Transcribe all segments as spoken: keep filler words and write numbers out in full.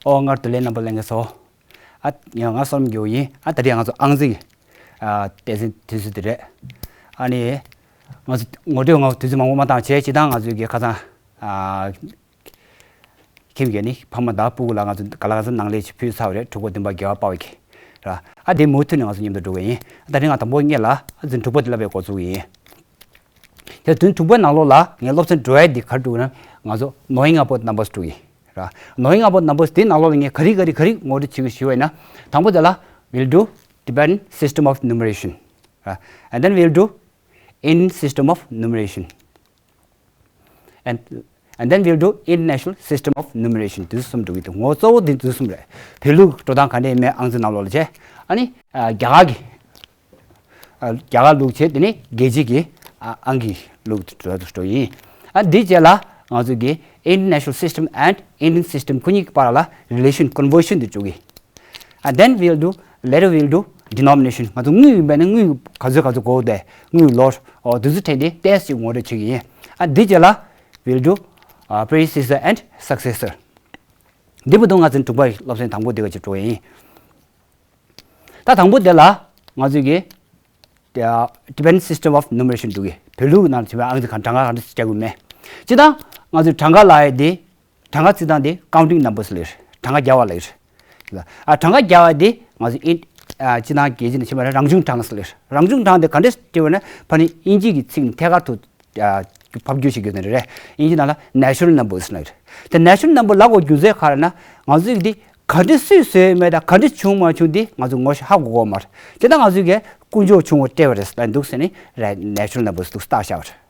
ཨོ། སྔར་དུ་ལེན་རྣམ་པ་ལྷན་རྒྱས་ཚོ། ཨ་ཡང་ང་བསོད་ནམས་རྒྱལ་པོ་ཡིན། ཨ་ད་རེས་ང་ཚོ་ཨང་རྩིས་ཀྱི་ཨ་སྡེ་ཚན་དུས་ཚོད་དེ་རེད། ཨ་ནི་ང་ཚོ་ངོ་སྤྲོད་ང་དུས་ཚོད་མང་པོ་མ་བཏང་བྱས། སྤྱིར་བཏང་ང་ཚོའི་གི་ཁ་སང་ཨ་ཁྱིམ་གྱི་ནི་ཕ་མ་དང་སྤུ་གུ་ལ་ང་ཚོ་ག་ལ་ག་ཚོད་ནང་ལས་ཅིག་ཕུལ་ཚར་བ་རེད། དྲུག་པ་བདུན་པ་བརྒྱད་པ་པ་བ་གི་ར། ཨ་དེ་མུ་མཐུད་ནས་ང་ཚོ་མཉམ་དུ་འགྲོ་གི་ཡིན། ཨ་ད་རེས་ང་དང་པོ་སྔོན་ལ་ཨ་འཛིན་དྲུག་པ་དེ་ལ་བས་འགོ་ཚུགས་ཀྱི་ཡིན། དེ་དོན་དྲུག་པའི་ནང་ལོགས་ལ་ངའི་སློབ་ཚན་འགྲོ་ཡ་འདི་ག་རེ་འགྲོ་གི་ན། ང་ཚོ་knowing about numbers འགྲོ་གི་ར། Knowing about numbers དེའི་ནང་ལོགས་ལ་ངས་ག་རེ་ག་རེ་ག་རེ་ངོ་སྤྲོད་བྱེད་ཀྱི་ཞུ་བ་ཡིན་ན། དང་པོ་དེ་ལ་we'll do dependent system of numeration ར། And then we'll do ending system of numeration. And and then we'll do international system of numeration. དེ་ཚོ་གསུམ་འགྲོ་གི་འདུག་ངོ་གཙོ་བོ་དེ་ཚོ་གསུམ་རེད། བོད་ལུགས་འགྲོ་སྟངས་ག་འདྲས་མེད་ཨང་རྩིས་ནང་ལོགས་ལ་བྱས། ཨ་ནི་ཨ་རྒྱ་གར་གྱི་ཨ་རྒྱ་གར་ལུགས་བྱས། དེ་ནས་རྒྱལ་སྤྱི་གི་ཨ་ཨང་ཀི་ལུགས་འགྲོ་འགྲོ་ཡིན། ཨ་འདི་རྗེས་ལ་ང་ཚོ་གི་international system and Indian system ཁོ་གཉིས་ཀྱི་བར་ལ་relation conversion དེ་འགྲོ་གི། And then we'll do, later we'll do denomination. ང་ཚོ་དངུལ་ཡིན་པ་ན་དངུལ་ག་ཚོད་ག་ཚོད་དགོས་དེ། དངུལ་ལོར་ཨོ་དེ་ཚོ་ཐད་དེ་ཏེས་ཅིག་ངོ་སྤྲོད་བྱེད་ཀྱི་ཡིན། ཨ་འདི་རྗེས་ལ་we'll do uh, predecessor and successor. འདི་བར་དུ་ང་ཚོ་དྲུག་པ་སློབ་ཚན་དང་པོ་འདི་ག་ཅིག་འགྲོ་ཡིན། ད་དང་པོ་དེ་ལ་ང་ཚོས་ཀྱི་dependent system of numeration འགྲོ་གི། བོད་ལུགས་ནང་བྱས་པའི་ཨང་རྩིས་གང་གྲངས་ཀ་གང་འདྲ་རྒྱག་དགོས་མེད། སྤྱིར་བཏང་ང་ཚོས་གྲངས་ཀ་ལབ་ཡ་དེ། གྲངས་ཀ་རྩིས་སྟངས་དེ་counting numbers ལབ་རེད། གྲངས་ཀ་རྒྱག་པ་ལབ་རེད། ཨ་གྲངས་ཀ་རྒྱག་པ་དེ་ང་ཚོ་ཨིན་ཨ་སྤྱིར་བཏང་རྒྱལ་སྤྱི་ནང་བྱས་པ་ན་རང་བྱུང་གྲངས་ལབ་རེད། རང་བྱུང་གྲངས་དེ་ག་འདྲས་བྲིས་པ་ན། ཕ་ནི་དབྱིན་ཇི་གི་ཚིག་ནི་ཐད་ཀར་དུ་ཨ་ཕབ་བསྒྱུར་བྱེད་རྒྱུ་དེ་རེད། དབྱིན་ཇི་ནང་ལ་natural numbers ལབ་རེད། དེ་natural number ལབ་དགོས་རྒྱུ་མཚན་ག་རེ་ན། ང་ཚོས་འདི་ག་འདྲས་སུས་བཟོས་མེད་དང་ག་འདྲས་བྱུང་མ་བྱུང་འདི་ང་ཚོ་ངོ་ཤེས་ཧ་གོ་གི་མ་རེད། དེ་ལྟ་ང་ཚོས་ཀྱི་དཀོན་མཆོག་ཆུང་ངུ་སྤྲད་པ་རེད་ལབ་འདུག་ཟེར་ནས་རེད། natural numbers འདུག་བཏགས་བཞག་པ་རེད།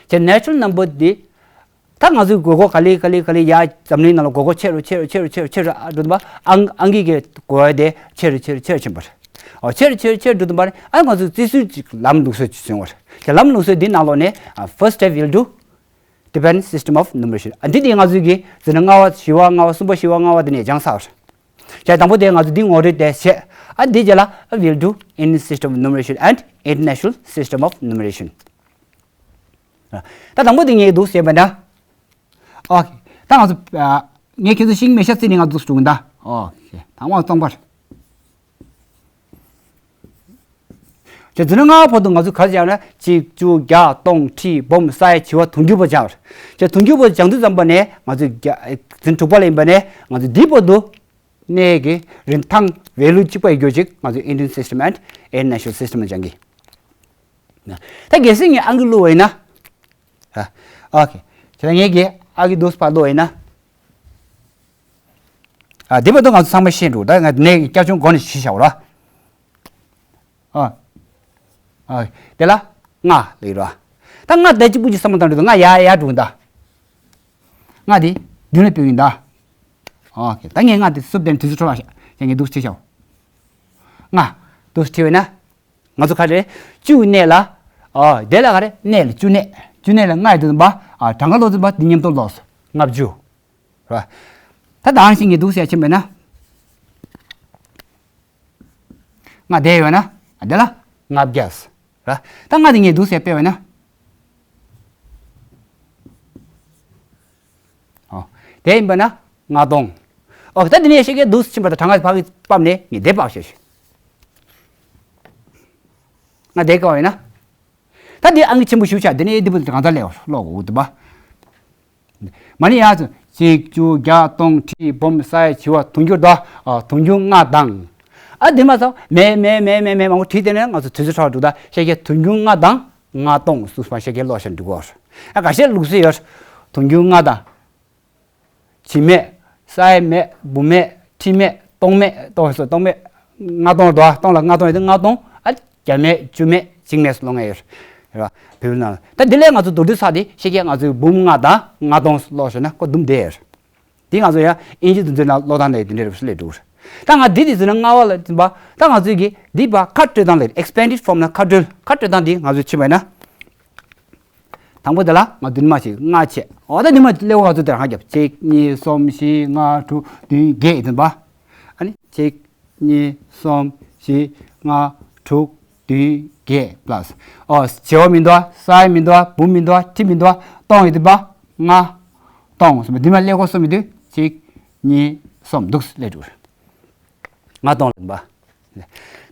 དེ་natural number འདི་ད་ང་ཚོས་དགོས་མཁོ་ག་ལེ་ག་ལེ་ག་ལེ་ཡ་འཛམ་གླིང་ནང་ལ་དགོས་མཁོ་ཆེ་རུ་ཆེ་རུ་ཆེ་རུ་ཆེ་རུ་ཆེ་རུ་ཨ་འགྲོ་དུས་ཨང་ཨང་ཀི་གི་དགོས་ཡ་དེ་ཆེ་རུ་ཆེ་རུ་ཆེ་རུ་ཕྱིན་པ་རེད། ཨོ་ཆེ་རུ་ཆེ་རུ་ཆེ་རུ་འགྲོ་དུས་ཨ་ང་ཚོས་རྩིས་སྲོལ་ཅིག་ལམ་ལུགས་སྲོལ་ཅིག་བཟུང་བ་རེད། དེ་ལམ་ལུགས་སྲོལ་འདི་ནང་ལོགས་ནས་ཨ་first step we'll do dependent system of numeration. ཨ་འདི་དེ་ང་ཚོས་ཀྱི་འཛིན་གྲྭ་ལྔ་པ་བཞི་པ་ལྔ་པ་གསུམ་པ་བཞི་པ་ལྔ་པ་དེ་ནས་སྦྱངས་ཚར་བ་རེད། ཡ་དང་པོ་དེ་ང་ཚོ་འདི་ངོ་སྤྲོད་དེ་བྱས། ཨ་འདི་རྗེས་ལ་ཨ་we'll do Indian system of numeration and international system of numeration. ད་དང་པོ་དེ་ངས་འདུག་ཟེར་བ་འདྲ། ཨོ་ཁེ། ད་ང་ཚོ་ཨ་ངས་ཁྱེད་ཚོ་ཤིང་མེ་ཤ་རྩི་ནས་ང་འདུག་སྒྲུག་ད། ཨོ་ཁེ། དང་པོ་སྟོང་པར། ཁྱེད་འཛིན་གྲྭ་ལྔ་པ་བར་དུ་ང་ཚོ་ག་རེ་བྱས་ན། གཅིག་བཅུ་བརྒྱ་སྟོང་ཁྲི་འབུམ་ས་ཡ་བྱེ་བ་དུང་ཕྱུར་བར་སྦྱངས་པ་རེད། ཁྱེད་དུང་ཕྱུར་བར་སྦྱངས་དུས་ཙམ་པ་ནས་ང་ཚོ་བརྒྱ་འཛིན་དྲུག་པ་ལ་ཡིན་པ་ནས་ང་ཚོ་འདིའི་བར་དུ་གནས་ཀྱི་རིན་ཐང་value གཅིག་པ་ཡོད་རྒྱུ་ཅིག་ང་ཚོ་Indian system and international system ལ་སྦྱང་གི། ད་གལ་སྲིད་ངས་ཨང་ཀི་བླུགས་པ་ཡིན་ན། ཨ་ཨོ་ཁེ། ཁྱེད་རང་ངས་ཀྱི་ཨང་ཀི་འདུག་སེ་ཕར་བླུགས་པ་ཡིན་ན། ཨ་འདི་བར་དུ་ང་ཚོ་ཚང་མ་ཤེས་འགྲོ། ད་ང་ནས་བསྐྱར་བྱུང་སྒོ་ནས་ཞུས་བཞག་ར། ཨ་ཨ་དེ་ལ་ལྔ་ལབ་ར། ད་ལྔ་ད་གཅིག་པུ་གཅིག་བསམ་བློ་བཏང་འགྲོ། ད་ལྔ་ཡར་ཡར་འགྲོ་གི་ད། ལྔ་དེ་མདུན་ལ་སྤོས་ཡིན་ད། ཨོ་ཁེ། ད་ངས་ལྔ་དེ་སུབ་དེ་ནས་དུས་ཚོད་འཕྲོ་བརླག་བྱས། ངས་འདུག་སེ་བྱས་ཤག་ལྔ་འདུག་སེ་བྲིས་པ་ཡིན་ན། ང་ཚོ་ག་རེ་བཅུ་གནས་ལ། ཨ་དེ་ལ་ག་རེ་གནས་ལ་བཅུ་གནས། བཅུ་གནས་ལ་ལྔ་ཡོད་དུས་ཙམ་པ། ཨ་གྲངས་ཀ་ཀློག་ཙམ་པ་འདི་མཉམ་དུ་ཀློག་སོང་། ལྔ་བཅུ། རེད་པ། ད་ད་ཨང་ཤིང་ངས་འདུག་སེ་ཕྱིན་པ་ཡིན་ན། ལྔ་དེ་ཡོད་ན། ཨ་དེ་ལ་ལྔ་བརྒྱ། རེད་པ། ད་ལྔ་དེ་ངས་འདུག་སེ་སྤེལ་བ་ཡིན་ན། ཨོ། དེ་ཡིན་པ་ན་ལྔ་སྟོང་། ཨོ་ད་འདི་ནས་ཤེས་ཀྱི་འདུག་ཕྱིན་པ་དང་གྲངས་ཀ་ཕ་གི་ཕབ་ནས་ངས་དེ་ཕབ་ཤེས་ཤེས། ང་དེ་ཀ་བ་ཡིན་ན། ད་འདི་ཨང་ཀི་ཆེན་པོ་ཞུ་བྱ་འདི་ནས་འདི་བུ་གང་ལྟར་ལས་ཀློག་དགོས་འདུག་པ། མ་ནི་ཡ་ཚོ་གཅིག་བཅུ་བརྒྱ་སྟོང་ཁྲི་འབུམ་ས་ཡ་བྱེ་བ་དུང་ཕྱུར་དང་། ཨ་དུང་ཕྱུར་ལྔ་དང་། ཨ་འདི་མ་ཚང་མེད་མེད་མང་པོ་བྲིས་དེ་ནས་ང་ཚོ་དུས་ཚོད་ཧྲག་འདུག་ད་ཤེས་ཀྱི་དུང་ཕྱུར་ལྔ་དང་ལྔ་སྟོང་གསུམ་པ་ཤེས་ཀྱི་ཀློག་བྱ་འདུག་གོ། ཨ་ཁ་ཤས་ལུགས་སྲོལ་ཡོད། དུང་ཕྱུར་ལྔ་དང་། བྱེ་མེད། ས་ཡ་མེད། འབུམ་མེད། ཁྲི་མེད། སྟོང་མེད། སྟོང་སོ་སྟོང་མེད། ལྔ་སྟོང་དོ། སྟོང་ལ་ལྔ་སྟོང་ཡོད་དེ་ལྔ་སྟོང་། ཨ་བརྒྱ་མེད། བཅུ་མེད། གཅིག་མེད་སུ་ལོང་ངེ་ཡོད་རེད་པ། བོད་ནང་ལ་ད་འདི་ལས་ང་ཚོ་མདོར་བསྡུས་ཚར་དེ་ཤེས་ཀྱི་ང་ཚོའི་འབུམ་ལྔ་དང་ལྔ་སྟོང་སུ་ལོག་ཤོད་ན་ཀོ་འདུམ་བསྡད་ཡོད་རེད། དེ་ང་ཚོ་ཡང་ཨིན་ཇི་དུས་ཚོད་ནང་ཀློག་སྟངས་ལས་དེ་འདྲའི་རེ་བ་སུ་ལས་འགྲོ་གི་རེད། ད་ང་འདི་དུས་ཚོད་ནང་ལྔ་པ་ལ་འཛིན་པ་ད་ང་ཚོའི་གི་འདི་པ་ཁ་སྤྲོད་སྟངས་ལས་expanded form ལ་ཁ་སྤྲོད་ཁ་སྤྲོད་སྟངས་འདི་ང་ཚོས་ཕྱིན་པ་ཡིན་ན། དང་པོ་དེ་ལ་ང་བདུན་མ་ཞིག་ལྔ་བྱས། འོ་ད་བདུན་མ་ཀླད་ཀོར་ག་ཚོད་དེར་ཧང་རྒྱབ། གཅིག་གཉིས་གསུམ་བཞི་ལྔ་དྲུག་བདུན་བརྒྱད་ཡིན་པ། ཨ་ནི་གཅིག་གཉིས་གསུམ་བཞི་ལྔ་དྲུག་བདུན་བརྒྱད་པ་ལས། ཨོ་བྱེ་བ་མི་འདུག་ས་ཡ་མི་འདུག་འབུམ་མི་འདུག་ཁྲི་མི་འདུག་སྟོང་ཡིན་པ། ལྔ་སྟོང་གསུམ་པ་བདུན་མ་ཀླད་ཀོར་གསུམ་ཡིན་དུས་གཅིག་ གཉིས། གསུམ། འདུག་སེ་སླེབས་འགྲོ་གི་རེད། ལྔ་སྟོང་ལ་ཡིན་པ།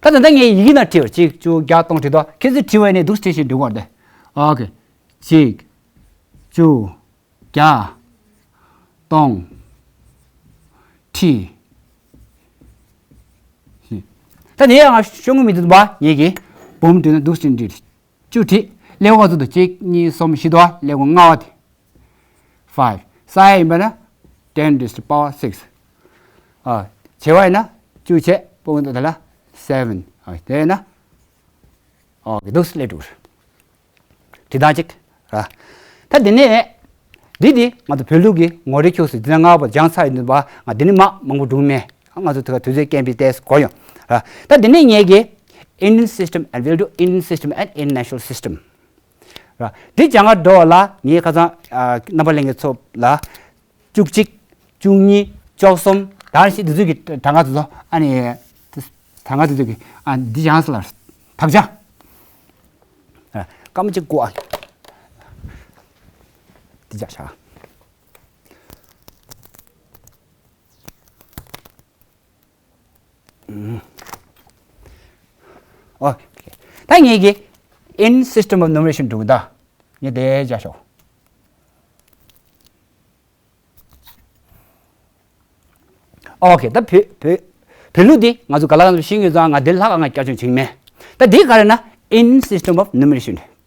ད་ད་ལྟ་ངས་ཡི་གེ་ནང་བྲིས་པ། གཅིག། བཅུ། བརྒྱ། སྟོང་བྲིས་འདུག་ཁྱེད་ཚོས་བྲིས་པ་ནས་འདུག་སེ་བྲིས་བཞིན་འགྲོ་གི་རེད། ཨོ་ཁེ། གཅིག། བཅུ། བརྒྱ། སྟོང་། ཁྲི། ད་དེ་ཡང་ཤོང་གི་མི་འདུག་པ། ངེད་ཀྱིས་འབུམ་བྲིས་ན་འདུག་སེ་བྲིས། བཅུ་བྲིས། ཀླད་ཀོར་ཚུར་དུ་གཅིག། གཉིས། གསུམ། བཞི་འདུག་ཀླད་ཀོར་ལྔ་པ་དེ། ཕའིབ། ས་ཡ་ཡིན་པ་ན་ཊེན་རེ་ཨིས་ཊུ་པ་ཝར་སིགས། ཨ། བྱེ་བ་ཡིན་ན་བཅུ་བྱས། པོ་གི་འདུག་ད་ལ་སེ་ཝེན། ཨ། དེ་ཡིན་ན། ཨོ་ཁེ། འདུག་སེ་སླེབས་འགྲོ་གི་རེད། བྲིས་སྟངས་གཅིག་ར། ད་འདི་ནས་འདི་འདི་ང་ཚོ་བོད་ལུགས་ཀྱི་ངོ་རིས་ཁྱུག་སེ་འདི་ན་ལྔ་པ་སྦྱངས་ཚར་ཡོད་པ། ང་འདི་ནས་མ་མང་པོ་འགྲོ་གི་མེད། ང་ཚོ་དེ་ག་དུས་ཚོད་རྐྱེན་པས་ཏོག་ཙམ་འགོར་ཡོང་ར། ད་འདི་ནས་ངེད་ཀྱིས་Indian system and we'll do Indian system and international system ར། འདི་སྦྱང་ག་འགྲོ་བ་ལ་ངས་ཁ་སང་ཨ་རྣམ་པ་ལྷན་རྒྱས་ཚོ་ལ་བཅུ་གཅིག། བཅུ་གཉིས། བཅུ་གསུམ། ད་ཞིག་འདི་ཚོ་གི་གྲངས་ཀ་དེ་ཚོ། ཨ་ནི་གྲངས་ཀ་དེ་ཚོ་གི། ཨ། འདི་སྦྱངས་ལ་དག་ཆ། ཨ། སྐར་མ་གཅིག་སྒུག་ཨ། འདི་སྦྱངས་བཞག་ཨོ་ཁེ། ད་ངེད་ཀྱིས་Indian system of numeration འགྲོ་གི། ད་ངས་དེ་སྦྱངས་ཤོག་ཨོ་ཁེ། ད་བོད་བོད་བོད་ལུགས་འདི་ང་ཚོ་ག་ལ་ག་ལ་ཤེས་ཡོད་ཙང་ང་འདི་ལྷག་ག་ང་བསྐྱར་བཅོས་བྱེད་ཀྱི་མེད། ད་འདི་ག་རེ་ན་Indian system of numeration རེད།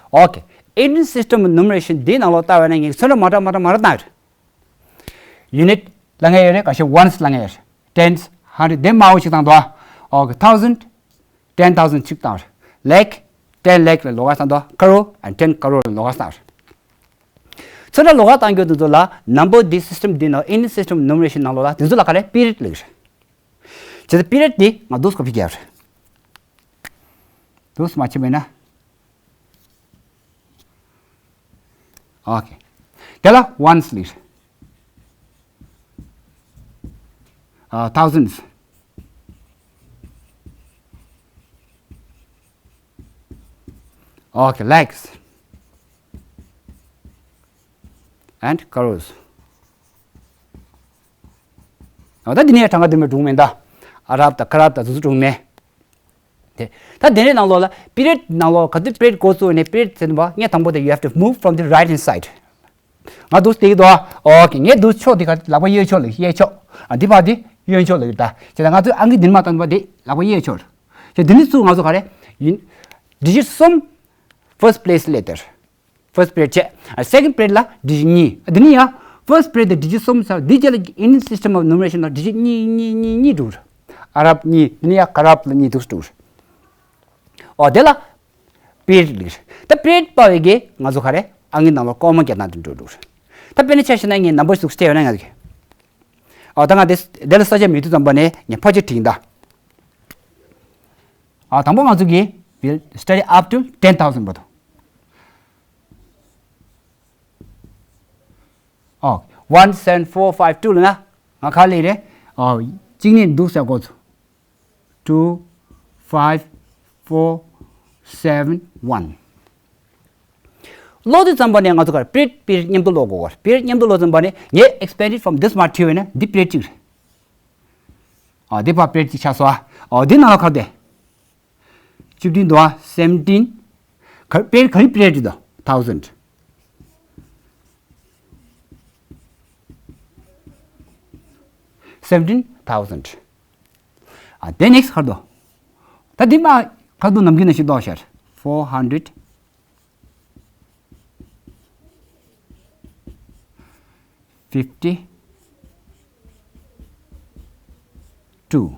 ཨོ་ཁེ། Indian system of numeration འདིའི་ནང་ལོགས་ལྟ་བ་ན་ངས་ཚོན་ཁྲ་མ་འདྲ་མ་འདྲ་མ་འདྲ་བཏང་ཡོད་རེད། ཡུ་ནིཊ་ལབ་མཁན་ཡོད་རེད། ཁ་ཤས་ཝན་སི་ལབ་མཁན་ཡོད་རེད། ཊེན་སི། ཧན་ཌེ་རེཌ། དེ་དམར་པོ་ཞིག་བཏང་འདུག་ཨོ་ཁེ། ཐའུ་ཟེན། ཊེན་ཐའུ་ཟེན་ཅིག་བཏང་རེད། ལེག། ཊེན་ལེག་ལ་ལོགས་ཀ་བཏང་འདུག་ཀ་རོར་ཨེན་ཌི་ཊེན་ཀ་རོར་ལ་ལོགས་ཀ་བཏང་རེད། ཚོན་ཁྲ་ལོགས་ཀ་བཏང་རྒྱུ་དེ་ཚོ་ལ་ནམ་བར་འདི་སིས་ཊེམ་འདི་ནང་Indian system numeration ནང་ལོགས་ལ་དེ་ཚོ་ལ་ག་རེ་པི་རི་ཡོཌ་ལབ་ཀྱི་རེད། བྱས་ཙང་པི་རི་ཡོཌ་འདི་ང་འདུག་སེ་ཀོ་པི་རྒྱག་རེད། འདུག་སེ་མ་བྱས་པ་ཡིན་ན། ཨོ་ཁེ། དེ་ལ་ཝན་སི་ལབ་ཀྱི་རེད། ཨ། ཐའུ་ཟེན་སི། ཨོ་ཁེ། ལེག་སི། ཨེན་ཌི་ཀ་རོར་སི། ཨ། ད་འདི་ནས་གྲངས་ཀ་འདི་མོ་འགྲོ་གི་མེད་ད། ཨ་རབ་དང་ཁ་རབ་དང་དེ་ཚོ་འགྲོ་གི་མེད། དེ། ད་དེ་ནས་ནང་ལོགས་ལ་པི་རི་ཡོཌ་ནང་ལོགས་ག་དུས་པི་རི་ཡོཌ་འགོ་བཙུགས་ནས་པི་རི་ཡོཌ་ཟེར་ནས་པ། ངས་དང་པོ་དེ། you have to move from the right hand side. ང་འདུག་སེ་བལྟ་གི་འདུག་ཨོ་ཁེ། ངས་འདུག་ཕྱོགས་འདི་ག་ལག་པ་གཡས་ཕྱོགས་ལ། གཡས་ཕྱོགས། ཨ། འདི་ཕར་འདི་གཡོན་ཕྱོགས་ལ་ཡོད་ད། བྱས་ཙང་ང་ཚོས་ཨང་ཀི་འདི་མར་བཏང་བ་འདི་ལག་པ་གཡས་ཕྱོགས་རེད། བྱས་འདི་ནས་ཚུར་ང་ཚོ་ག་རེ་ཡིན། ཌི་ཇིཊ་གསུམ་ཕར་སི་ཊི་པི་ལེ་སི་ལ་སླེབས་དེ་རེད། ཕར་སི་ཊི་པི་ལེ་སི་བྱས། ཨ། སེ་ཀེན་ཌི་པི་ལེ་སི་ལ་ཌི་ཇིཊ་གཉིས། ཨ། འདི་ནས་ཡང་ཕར་སི་ཊི་པི་ལེ་སི་དེ་ཌི་ཇིཊ་གསུམ་ཚར། འདི་རྗེས་ལ་Indian system of numeration ལ་ཌི་ཇིཊ་གཉིས་གཉིས་གཉིས་གཉིས་འགྲོ་གི་རེད། ཨ་རབ་གཉིས། འདི་ནས་ཡང་ཁ་རབ་ལ་གཉིས་འདུག་སེ་འགྲོ་གི་རེད། ཨོ། དེ་ལ་པི་རི་ཡོཌ་ལབ་ཀྱི་རེད། ད་པི་རི་ཡོཌ་པ་བས་གི་ང་ཚོ་ག་རེ་ཨང་ཀི་ནང་ལོགས་ཀོ་མ་རྒྱག་སྟངས་དེ་འགྲོ་འགྲོ་གི་རེད། ད་དཔེར་ན་ཆ་བཞག་ན་ངས་ནམ་བར་ཞིག་སྤྲད་ཡོད་ན་ང་ཚོ་གི། ཨོ། ད་ང་དེ་དེ་ལ་ས་ཆ་མེད་དུས་ཙམ་པ་ནས་ངས་ཕར་ཕྱོགས་བྲིས་ཡིན་ད། ཨ། དང་པོ་ང་ཚོ་གི་we'll study up to ten thousand བར་དུ། ཨོ། one seven four five two ལབ་ན་ང་ག་ལ་སླེབས་རེད། ཨོ། གཅིག་གཉིས་འདུག་ཟེར་གོ་ཚོད། two five four seven one། ཀློག་དུས་ཙམ་པ་ནས་ང་ཚོ་ག་རེ་པི་རི་ཡོཌ་པི་རི་ཡོཌ་མཉམ་དུ་ཀློག་དགོས་ག་རེ། པི་རི་ཡོཌ་མཉམ་དུ་ཀློག་ཙམ་པ་ནས་ངས་expanded from this མར་བྲིས་པ་ཡིན་ན་འདི་པི་རི་ཡོཌ་གཅིག་རེད། ཨོ། འདི་ཕར་པི་རི་ཡོཌ་གཅིག་ཆགས་སོང་ཨ། ཨོ། འདི་ནང་ལ་ག་རེ་བསྡད། བཅུ་བདུན་འདུག་ཨ། seventeen། ག་རེ་པི་རི་ཡོཌ་ག་རེ་པི་རི་ཡོཌ་འདུག thousand། seventeen thousand། ཨ། དེ་ནེག་སི་ག་རེ་འདུག་ད་འདི་མར་ག་རེ་འདུག་ནམ་རྒྱུན་ནང་བཞིན་འདུག་ཤར། four hundred fifty two།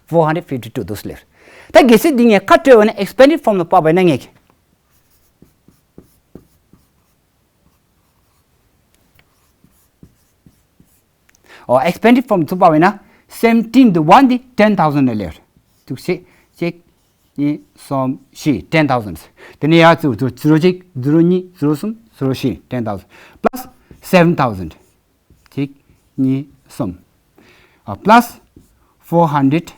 four hundred fifty two འདུག་སེ་སླེབས། ད་གལ་སྲིད་འདི་ངས་ཁ་སྤྲོད་པ་ན་expanded form ལ་ཕབ་པ་ཡིན་ན་ངས། ཨོ། expanded form ཚུར་ཕབ་པ་ཡིན་ན་seventeen འདི་one འདི་ten thousand ལ་སླེབས། འདུག་སེ་གཅིག་གཉིས། གསུམ། བཞི། ten thousand། དེ་ནས་ཡར་བཙུགས། zero གཅིག zero གཉིས zero གསུམ zero བཞི། ten thousand plus seven thousand། གཅིག་གཉིས། གསུམ། ཨ། plus four hundred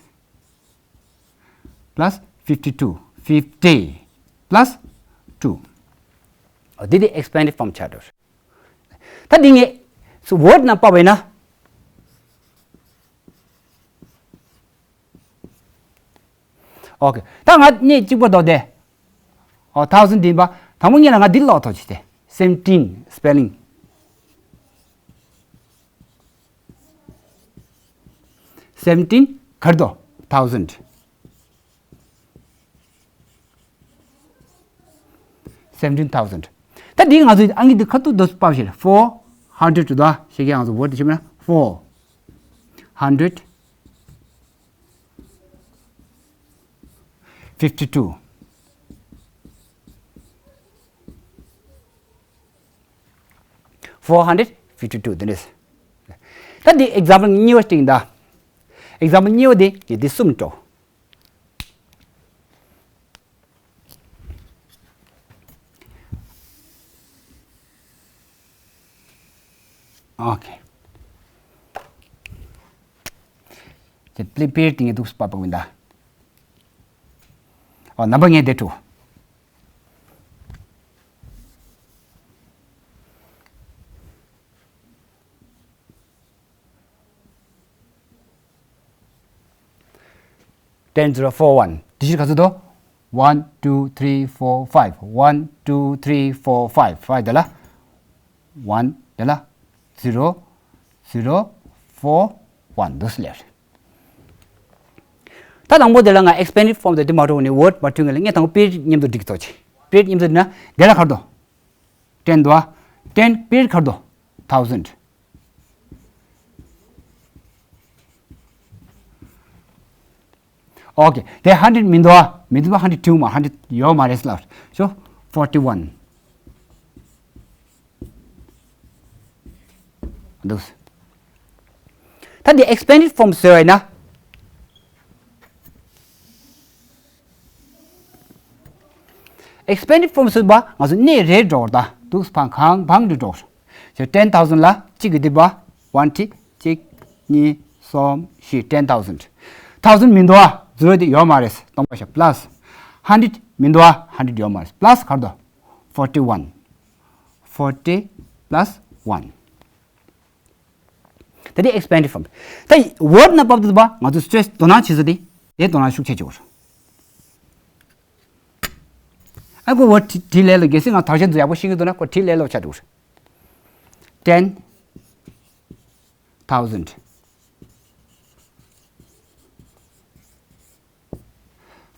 plus fifty two fifty plus two། ཨ། འདི་དེ་expanded form ཆགས་འགྲོ། ད་འདི་ངས་word ནང་ཕབ་པ་ཡིན་ན། ཨོ་ཁེ། ད་ང་གནས་གཅིག་པ་འདུག་སྟེ། ཨོ། thousand འདི་ཡིན་པ། དང་པོ་ངས་ལ་ང་འདི་ཀློག་ཐུབ་ཅིག་སྟེ། seventeen spelling seventeen ག་རེ་འདུག thousand། seventeen thousand། ད་འདི་ང་ཚོས་ཨང་ཀི་འདི་ཁ་ཐུག་ཏུ་ཕབ་ཤེས། four hundred དུ་ད་ཤེས་ཀྱི། ང་ཚོ་word དེ་ཤེས་མེད་ན། four hundred fifty two four hundred fifty two དེ་འདྲས། ད་འདི་example གཉིས་པ་སྟེང་ད། example གཉིས་པ་དེ་ཡི་དེ་གསུམ་འགྲོ། ཨོ་ཁེ། དེ་པི་ལི་པིར་དེ་ངས་འདུག་སྤ་པ་ཡིན་ད། ཨོ། ནམ་པ་ངས་དེ་ཐུ། ten zero four one དེ་ཕྱིར་ག་ཚོད་དོ། one two three four five one two three four five five དེ་ལ། one དེ་ལ། zero zero four one འདུག་སེ་ལས། ད་དང་པོ་དེ་ལ་ང་expanded form དེ་དེ་མ་འགྲོ་ནས་word མ་འཁྲུལ་ངེས་ལ། ངས་དང་པོ་པིར་མཉམ་དུ་སྒྲིག་ཐོག་ཅིག་པིར་མཉམ་དུ་ན་དེ་ལ་ག་རེ་འདུག ten འདུག་ཨ། ten པིར་ག་རེ་འདུག thousand། ཨོ་ཁེ། དེ་hundred མི་འདུག་ཨ། མི་འདུག་པ། hundred དྲུག་མ། hundred ཡོད་མ་རེད་ལབ་ཤོག forty one འདུག་ད་འདི་expanded form བཟོས་པ་ཡིན་ན། expanded form བཟོས་པ་ང་ཚོ་གནས་རེ་འགྲོ་བར་ད་འདུག་སེ་ཕང་གང་བང་དུ་འགྲོ་བར། ཞེས་ten thousand ལ་གཅིག་གི་འདི་པ། one དེ་གཅིག་གཉིས། གསུམ། བཞི། ten thousand། thousand མི་འདུག་ཨ། zero དེ་ཡོད་མ་རེད། སྟོང་པ་ཤ། plus hundred མི་འདུག་ཨ། hundred ཡོད་མ་རེད། plus ག་རེ་འདུག forty one forty plus one། ད་དེ་expanded form། ད་word ནང་བབས་དུས་པ་ང་ཚོ་stress དོ་སྣང་བྱེད་ས་དེ་དེ་དོ་སྣང་ཤུགས་ཆེ་བྱེད་དགོས། ཨ་ཁོ་བ་བྲིས་ལས་ལོ། གལ་སྲིད་ང་དག་ཆ་འདི་ཡག་པོ་ཤེས་ཀྱི་འདུག་ན་ཁོ་བྲིས་ལས་ལོ་ཆ་འདུག ten thousand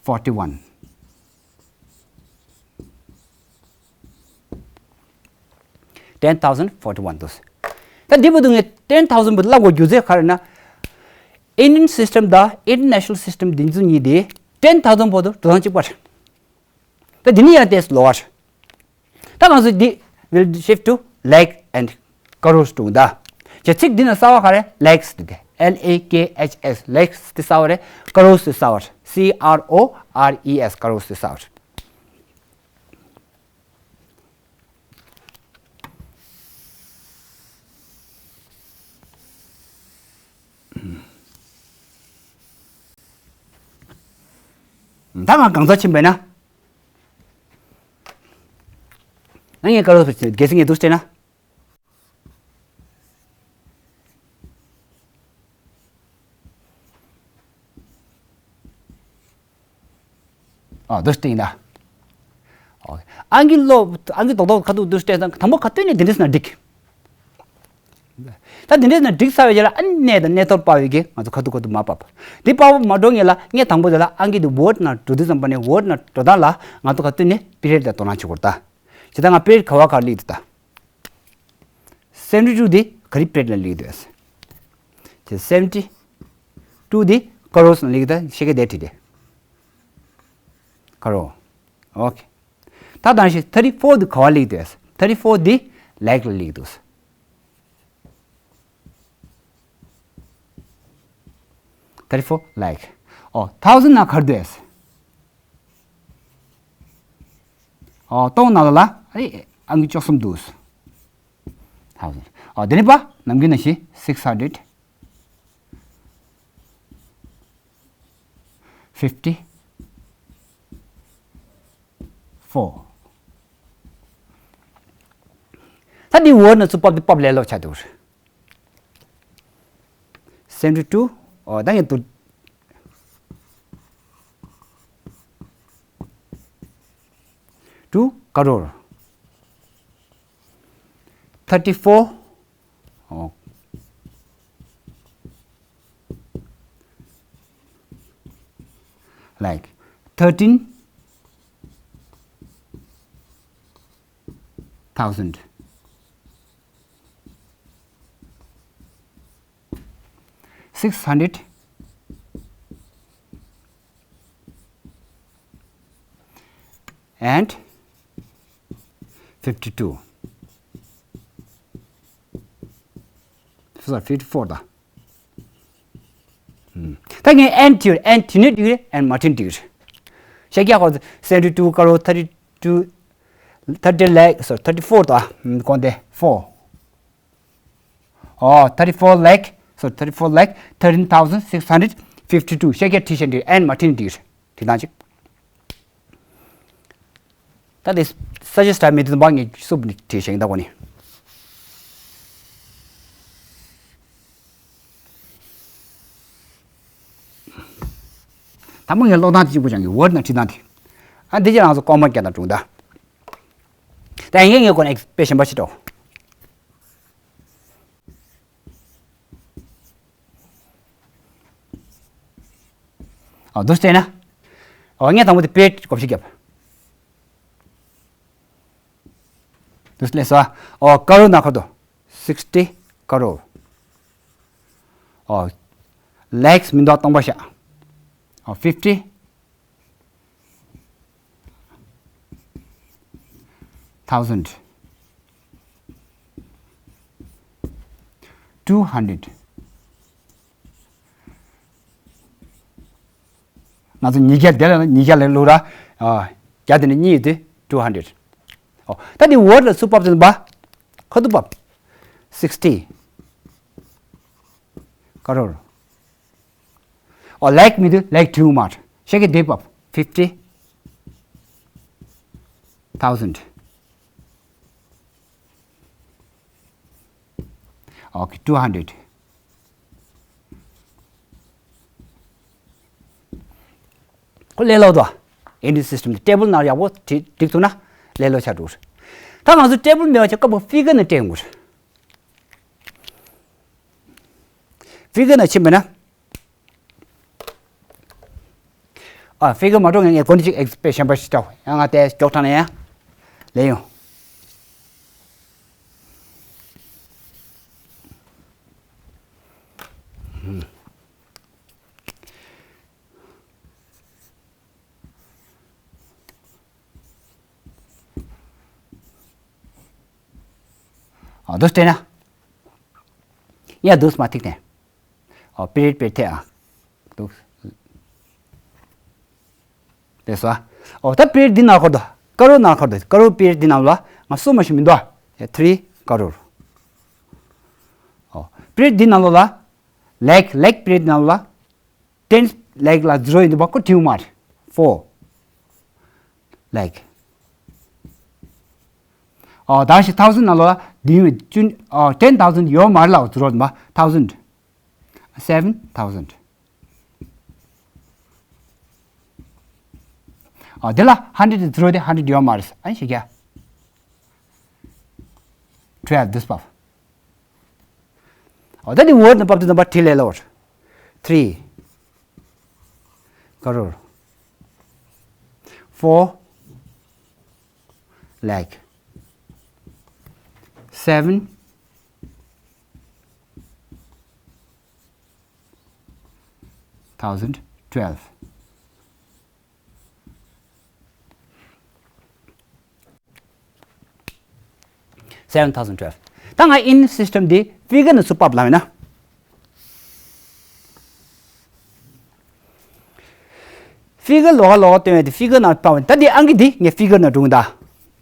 forty one ten thousand forty one འདུག་ད་འདི་བར་དུ་ངས་ten thousand བར་ལབ་དགོས་རྒྱུ་མཚན་ག་རེ་ན། Indian system དང་international system འདི་ཚོ་གཉིས་དེ་ten thousand བར་དུ་འགྲོ་སྟངས་གཅིག་པ་རེད། ད་འདི་ནི་ཡང་ཏེས་ལོ་བར། ད་ང་ཚོ་འདི་will shift to lakh and crores དུ་ད། ཅེ་ཚིག་འདི་ན་གསར་བ་ག་རེ། lakhs དེ། L A K H S lakhs དེ་གསར་བ་རེད། crores དེ་གསར་བ་རེད། C R O R E S crores དེ་གསར་བ་རེད། ད་ང་གང་ཚ་ཕྱིན་པས་ན། ང་ངས་ཀ་རོ་སུ་རྒྱལ་སྲིད་ངས་འདུག་སྟེ་ན། ཨ་འདུག་སྟེ་ཡིན་ད། ཨང་ཀི་ལོ། ཨང་ཀི་རྡོག་རྡོག་ཁ་ཐུག་འདུག་སྟེ་དང་དང་པོ་ཁ་ཐུག་ནས་འདི་འདྲས་ན་འགྲིག་ད་འདི་འདྲས་ན་འགྲིག་ཚར་བའི་རྗེས་ལ་ཨ་ནི་གནས་དང་གནས་ཐོར་པ་བའི་གི་ང་ཚོ་ཁ་ཐུག་ཁ་ཐུག་མ་བབས། འདི་པ་བོ་མ་འགྲོ་ངེས་ལ་ངས་དང་པོ་དེ་ལ་ཨང་ཀི་འདི་word ནང་འགྲོ་དུས་ཙམ་པ་ནས་word ནང་འགྲོ་སྟངས་ལ་ང་ཚོ་ཁ་ཐུག་ནས་period ལ་དོ་སྣང་བྱེད་དགོས་ད། ཇི་ལྟར་ང་period ག་བ་གར་ལིག་དུ་ད། seventy two འདི་ག་རེ་period ལ་ལིག་དུ་ཡོད། དེ་seventy two འདི་crores ལ་ལིག་དུ་ཤེས་ཀྱི་དེ་བྲིས་ཏེ། crore ཨོ་ཁེ། ད་དང་ཞིག་thirty four འདི་ག་བ་ལིག་དུ་ཡོད། thirty four འདི་lakh ལ་ལིག་དུ། thirty four lakh ཨོ་thousand ན་གར་དུ་ཡོད། ཨོ་སྟོང་ནང་ལ་ལ་ཨ་ནི་ཨང་ཀི་བཅུ་གསུམ་འདུག་ཨོ་དེ་ནི་པ་ནམ་རྒྱུན་ནང་བཞིན་six hundred fifty four། ད་འདི་word ནང་ཚུར་ཕབ་འདི་ཕབ་ལས་སླ་པོ་ཆགས་འདུག seventy two ཨོ་ད་ངས་འདུག two crore thirty four ཨོ། like thirteen thousand six hundred and fifty two sorry fifty four ད། ད་ངས་and བྲིས་and བྲིས་ནས་འགྲིག་རེད། and མ་བྲིས་འགྲིག་རེད། ཤེས་རྒྱ་ཁོ་seventy two crore thirty two thirty lakh sorry thirty four ད་གོང་དེ་four ཨོ་thirty four lakh sorry thirty four lakh thirteen thousand six hundred fifty two ཤེས་རྒྱ་བྲིས་ཤེས་འགྲིག and མ་བྲིས་འགྲིག་རེད། དེ་དང་གཅིག་ད་དེ་suggest time མི་དུ་འབག་ངས་སུབ་ནི་དེ་བཞེངས་ད་གོ་ནི། ད་མོ་ངས་ཀློག་སྟངས་དེ་གཅིག་པུ་ཅང་གི་word ནང་བྲིས་སྟངས་དེ། ཨ་འདི་ཅི་རང་ཚོ་ཀོ་མ་རྒྱག་ན་དྲུང་ད། ད་ཡིན་ངས་ངས་གོ་ནས་དཔེ་གཞན་པ་ཞིག་འགྲོ། ཨ་འདུག་བལྟས་ན། ཨོ་ངས་དང་པོ་དེ་པེ་གོ་ཞིག་བརྒྱབ། འདུག་ལས་སོ། ཨོ་ཀ་རོར་ན་ཁར་དོ། sixty crore ཨོ། lakhs མི་འདུག་སྟོང་པ་ཤ། ཨོ་fifty thousand two hundred ང་ཚོ་ཉིས་བརྒྱ་དེ་ལ་ཉིས་བརྒྱ་ལས་ལུག་ར། བརྒྱ་དེ་ནས་གཉིས་ཡོད་དུས་two hundred ཨོ། ད་དེ་word ལ་ཚུར་ཕབ་ཚུན་པ། ཁ་ཐུག་ཕབ། sixty crore ཨོ། lakh མི་དུས་lakh དྲུག་མར་ཤེས་ཀྱི་དེ་ཕབ། fifty thousand okay two hundred ཁོ་ལས་སླ་པོ་འདུག Indian system དེ་table ནང་ཡག་པོ་བྲིས་བསྒྲིགས་ཐུབ་ན་ལས་སླ་པོ་ཆགས་འགྲོ་གི་རེད། ད་ང་ཚོ་table མེད་པ་ཆ་སྐབས་figure ནང་སྤྲད་ཡོང་གི་རེད། figure ནང་ཕྱིན་པ་ན། ཨ་figure མ་འགྲོ་ངས་ངས་གོ་ནི་ཅིག་expression པ་ཞིག་སྤྲད། ཡང་ང་དེ་མགྱོགས་དྲགས་ནས་ཡང་ལས་ཡོང་། ཨ་འདུག་སྤྲད་ན། ཡ་འདུག་མ་ཐིག་ནས། ཨོ་period period ཐེ་ཨ། འདུག་དེ་སོ། ཨོ་ད་period འདི་ནང་འཁོར་དོ། ཀ་རོར་ནང་འཁོར་དོ། ཀ་རོར་period འདི་ནང་ལ་ང་སུ་མ་ཞིག་མི་འདུག three crore ཨོ་period འདི་ནང་ལོ་ལ། lakh lakh period འདི་ནང་ལ། ten lakh ལ་zero ཡིན་འདུག་པ་ཁོ་དྲིའུ་མར། four lakh ཨོ་ད་ཞིག་thousand ནང་ལོ་ལ་འདི་ཡོད་ཅུན་ཨོ་ten thousand ཡོད་མར་ལ་zero ཡིན་པ་thousand seven thousand ཨོ་དེ་ལ་hundred zero དེ་hundred ཡོད་མར་ཨན་ཞིག་ཡ། twelve འདུག་པ། ཨོ་ད་དེ་word ནང་ཕབ་དུས་ཙམ་པ་བྲིས་ལས་སླ་པོ། three crore four lakh seven thousand twelve seven thousand twelve ད་ང་Indian system འདི་figure ནང་ཚུར་ཕབ་ལབ་ཡིན་ན། figure ལོགས་ཀ་ལོགས་ཀ་སྟོན་ཡ་དེ་figure ནང་ཕབ་ཡིན། ད་འདི་ཨང་ཀི་འདི་ངས་figure ནང་སྒྲུང་ད།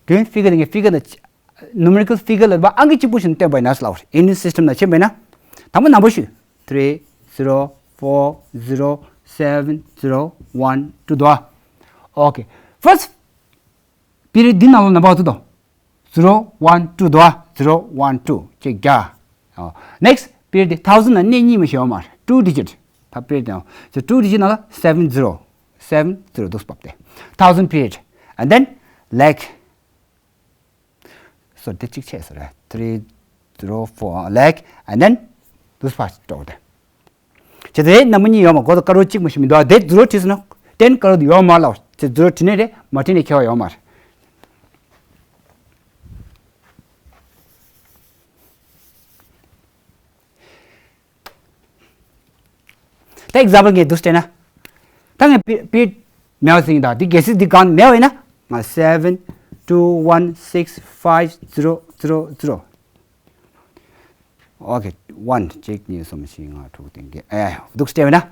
དོན་figure ནི་figure ནི་numerical figure ལ་བ་ཨང་ཀི་གཅིག་པུ་ཞིག་བཏོན་པ་ཡིན་ན་ལབ། Indian system ནང་ཕྱིན་པ་ཡིན་ན། དང་པོ་ནམ་བར་ཞུ། three zero four zero seven zero one two དོ། Okay, first period འདི་ནང་ལོགས་ནམ་བར་ཚུད་དོ། zero one two དོ། zero one two གཅིག་བརྒྱ། ཨོ། next period འདི་thousand ནང་གནས་གཉིས་མ་ཞིག་ཡོད་མ་རེད། two digit ད་period དང་two digit ནང་ལ་seven zero seven zero འདུག་སེ་ཕབ་སྟེ། thousand period and then lakh so དེ་གཅིག་བྱས་སོ་རེད། three zero four lakh and then འདུག་སེ་ཕར་འགྲོ་དེ། བྱས་ཙང་ནམ་བར་གཉིས་ཡོད་མ་གོ་ད་ཀ་རོར་གཅིག་མ་ཞིག་མི་འདུག་དེ་zero བྲིས་སོང་ན་ten ཀ་རོར་ཡོད་མ་ལབ། བྱས་zero བྲིས་ནས་རེད། མ་བྲིས་ནས་ཁྱད་པར་ཡོད་མ་རེད། ད་example ངས་འདུག་སེ་བལྟས་ན། ད་ངས་period མེད་པ་ཟེར་གྱི་ཡིན་ད། འདི་གལ་སྲིད་འདི་གང་མེད་པ་ཡིན་ན། ང་seven two one six five zero zero zero okay one གཅིག་གཉིས་གསུམ་བཞི་ལྔ་དྲུག་བདུན་བརྒྱད། ཨེ། འདུག་སེ་བལྟས་པ་ཡིན་ན།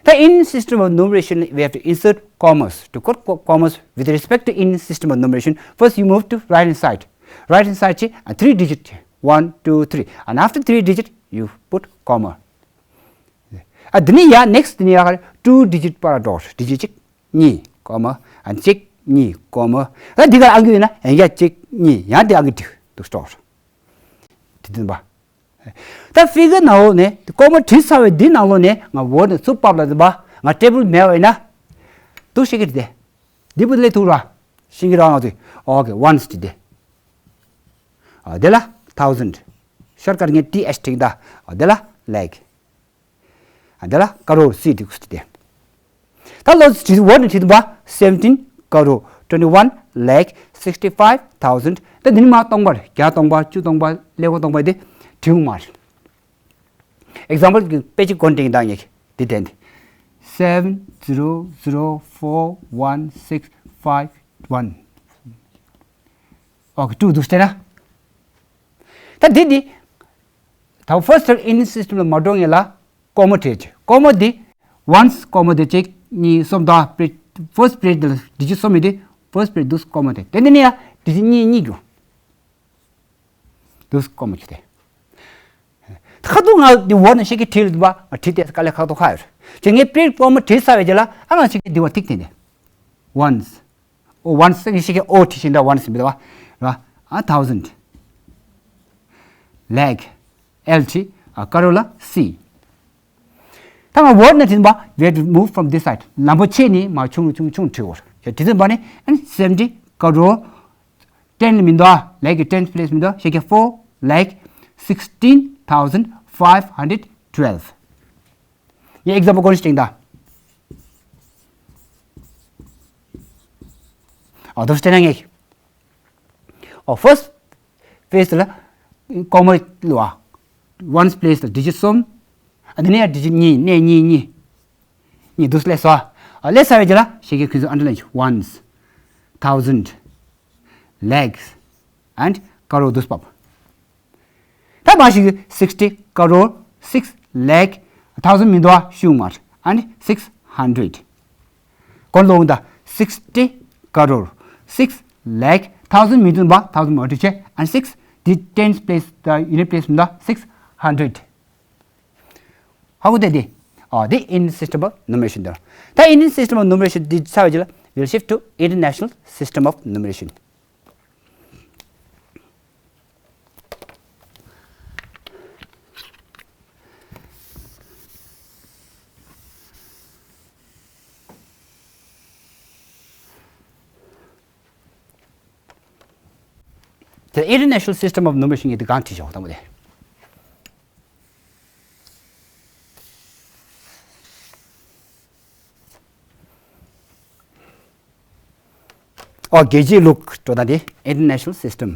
ད་in system of numeration we have to insert commas. To put co- commas with respect to in system of numeration, first you move to right hand side. Right hand side ཆེ་ཨ་three digit ཆེ། One, two, three. And after three digit you put comma. ཨ་འདི་ནས་ཡར་next འདི་ནས་ཡར་two digit བར་འགྲོ། digit གཅིག་གཉིས་comma ཨ་གཅིག་གཉིས་comma ད་འདི་ག་ཨང་ཀི་ཡོད་ན་ཡང་བསྐྱར་གཅིག་གཉིས་ཡང་འདི་ཨང་ཀི་འགྲིག་འདུག་སེ་འགྲོ། དེ་བདུན་པ། ད་figure ནང་ལོགས་ནས་comma བྲིས་ཚར་བའི་འདི་ནང་ལོགས་ནས་ང་word ནས་ཚུར་ཕབ་ལ་བདུན་པ་ང་table མེད་པ་ཡིན་ན། འདུག་ཤེས་ཀྱི་རེད་དེ། འདི་བུ་ལས་ཐུག་ར། ཤེས་ཀྱི་ར་ང་ཚོས། okay ones བྲིས་ཏེ། ཨ་དེ་ལ་thousand shortcut ངས་th བྲིས་ད། ཨ་དེ་ལ་lakh ཨ་དེ་ལ་ཀ་རོར་སི་འདུག་སེ་བྲིས་ཏེ། ད་ལོ་བྲིས་word ནས་བྲིས་དུས་པ་seventeen crore twenty one lakh sixty five thousand ད་འདི་ནི་མ་སྟོང་པར་བརྒྱ་སྟོང་པ་བཅུ་སྟོང་པ་ཀླད་ཀོར་སྟོང་པ་དེ་བྲིས་འོང་མ་རེད། example གི་དཔེ་གཅིག་གོ་འདྲེན་བཏང་ངེས་འདི་བསྟན་ཏེ། seven zero zero four one six five one okay two འདུག་སེ་བལྟས་ན། ད་འདི་འདི། ད་first in system ལ་མ་འགྲོ་ངེས་ལ་comma བྲིས་ཀྱི། comma འདི་once comma འདི་གཅིག་གཉིས་གསུམ་དང་period first period འདི་ལ་digit གསུམ་ཡོད་དེ། first period འདུག་comma དེ་དེ་འདི་ནས་ཡ་digit གཉིས་གཉིས་རྒྱུ། འདུག་སེ་comma བྱས་ཏེ། ཁ་ཐུག་ང་འདི་word ནས་ཤེས་ཀྱི་བྲིས་ལ་འདུག་པ་ང་བྲིས་ཏེ་དཀའ་ལས་ཁག་ཐུག་ཁ་ཡོད་རེད། ཅེས་ངས་period comma བྲིས་ཚར་བའི་རྗེས་ལ་ཨ་ང་ཅིག་གི་འདི་བ་ཐིག་དེ་ནས་once ཨོ་once ཟེར་གྱི་ཤེས་ཀྱི་ཨོ་བྲིས་ཤིང་འདྲ་once མི་འདུག་བ། ར་ཨ་thousand lakh L T ཨ་ཀ་རོ་ལ་C ད་ང་word ནས་བྲིས་པ། we have to move from this side ལམ་པོ་ཆེ་ནས་མར་ཆུང་ཆུང་ཆུང་བྲིས་འོར་བྲིས་ཚུན་པ་ནས་and seventy crore ten མི་འདུག་ཨ། lakh གི་ten place མི་འདུག་ཤེས་ཀྱི་four lakh sixteen thousand five hundred twelve ཡ་example གོ་ནས་བྲིས་ད། ཨ་དོ་སྟེ་ན་ངེས། ཨོ་first place ལ་comma ལ་ones place ལ་digit གསུམ། ཨ་དེ་ནས་ཡ་digit གཉིས་གནས་གཉིས་གཉིས། གཉིས་འདུག་སེ་སླེབས་སོང་། ཨ་སླེབས་ཚར་བའི་རྗེས་ལ་ཤེས་ཀྱི་ཁོང་ཚོ་underline བྱེད། ones thousand lakhs and crore འདུག་སེ་ཕབ། ད་མ་ཞིག sixty crore six lakh thousand མི་འདུག་ཨ། ཤུགས་མར་and six hundred གོ་ལོང་ད། sixty crore six lakh thousand མི་འདུག་པ། thousand མ་འདུག་ཆེ་and six དེ་tens place ད་unit place མི་འདུག six hundred ཧ་གོ་དེ་དེ། ཨ་དེ་Indian system of numeration དེ། ད་Indian system of numeration དེ་ཚར་བའི་རྗེས་ལ་we'll shift to international system of numeration The international system of numeration ཡིན་དེ་གང་བྲིས་ཤོག་དང་པོ་དེ། ཨོ་རྒྱལ་སྤྱིའི་ལུགས་འགྲོ་སྟངས་དེ་international system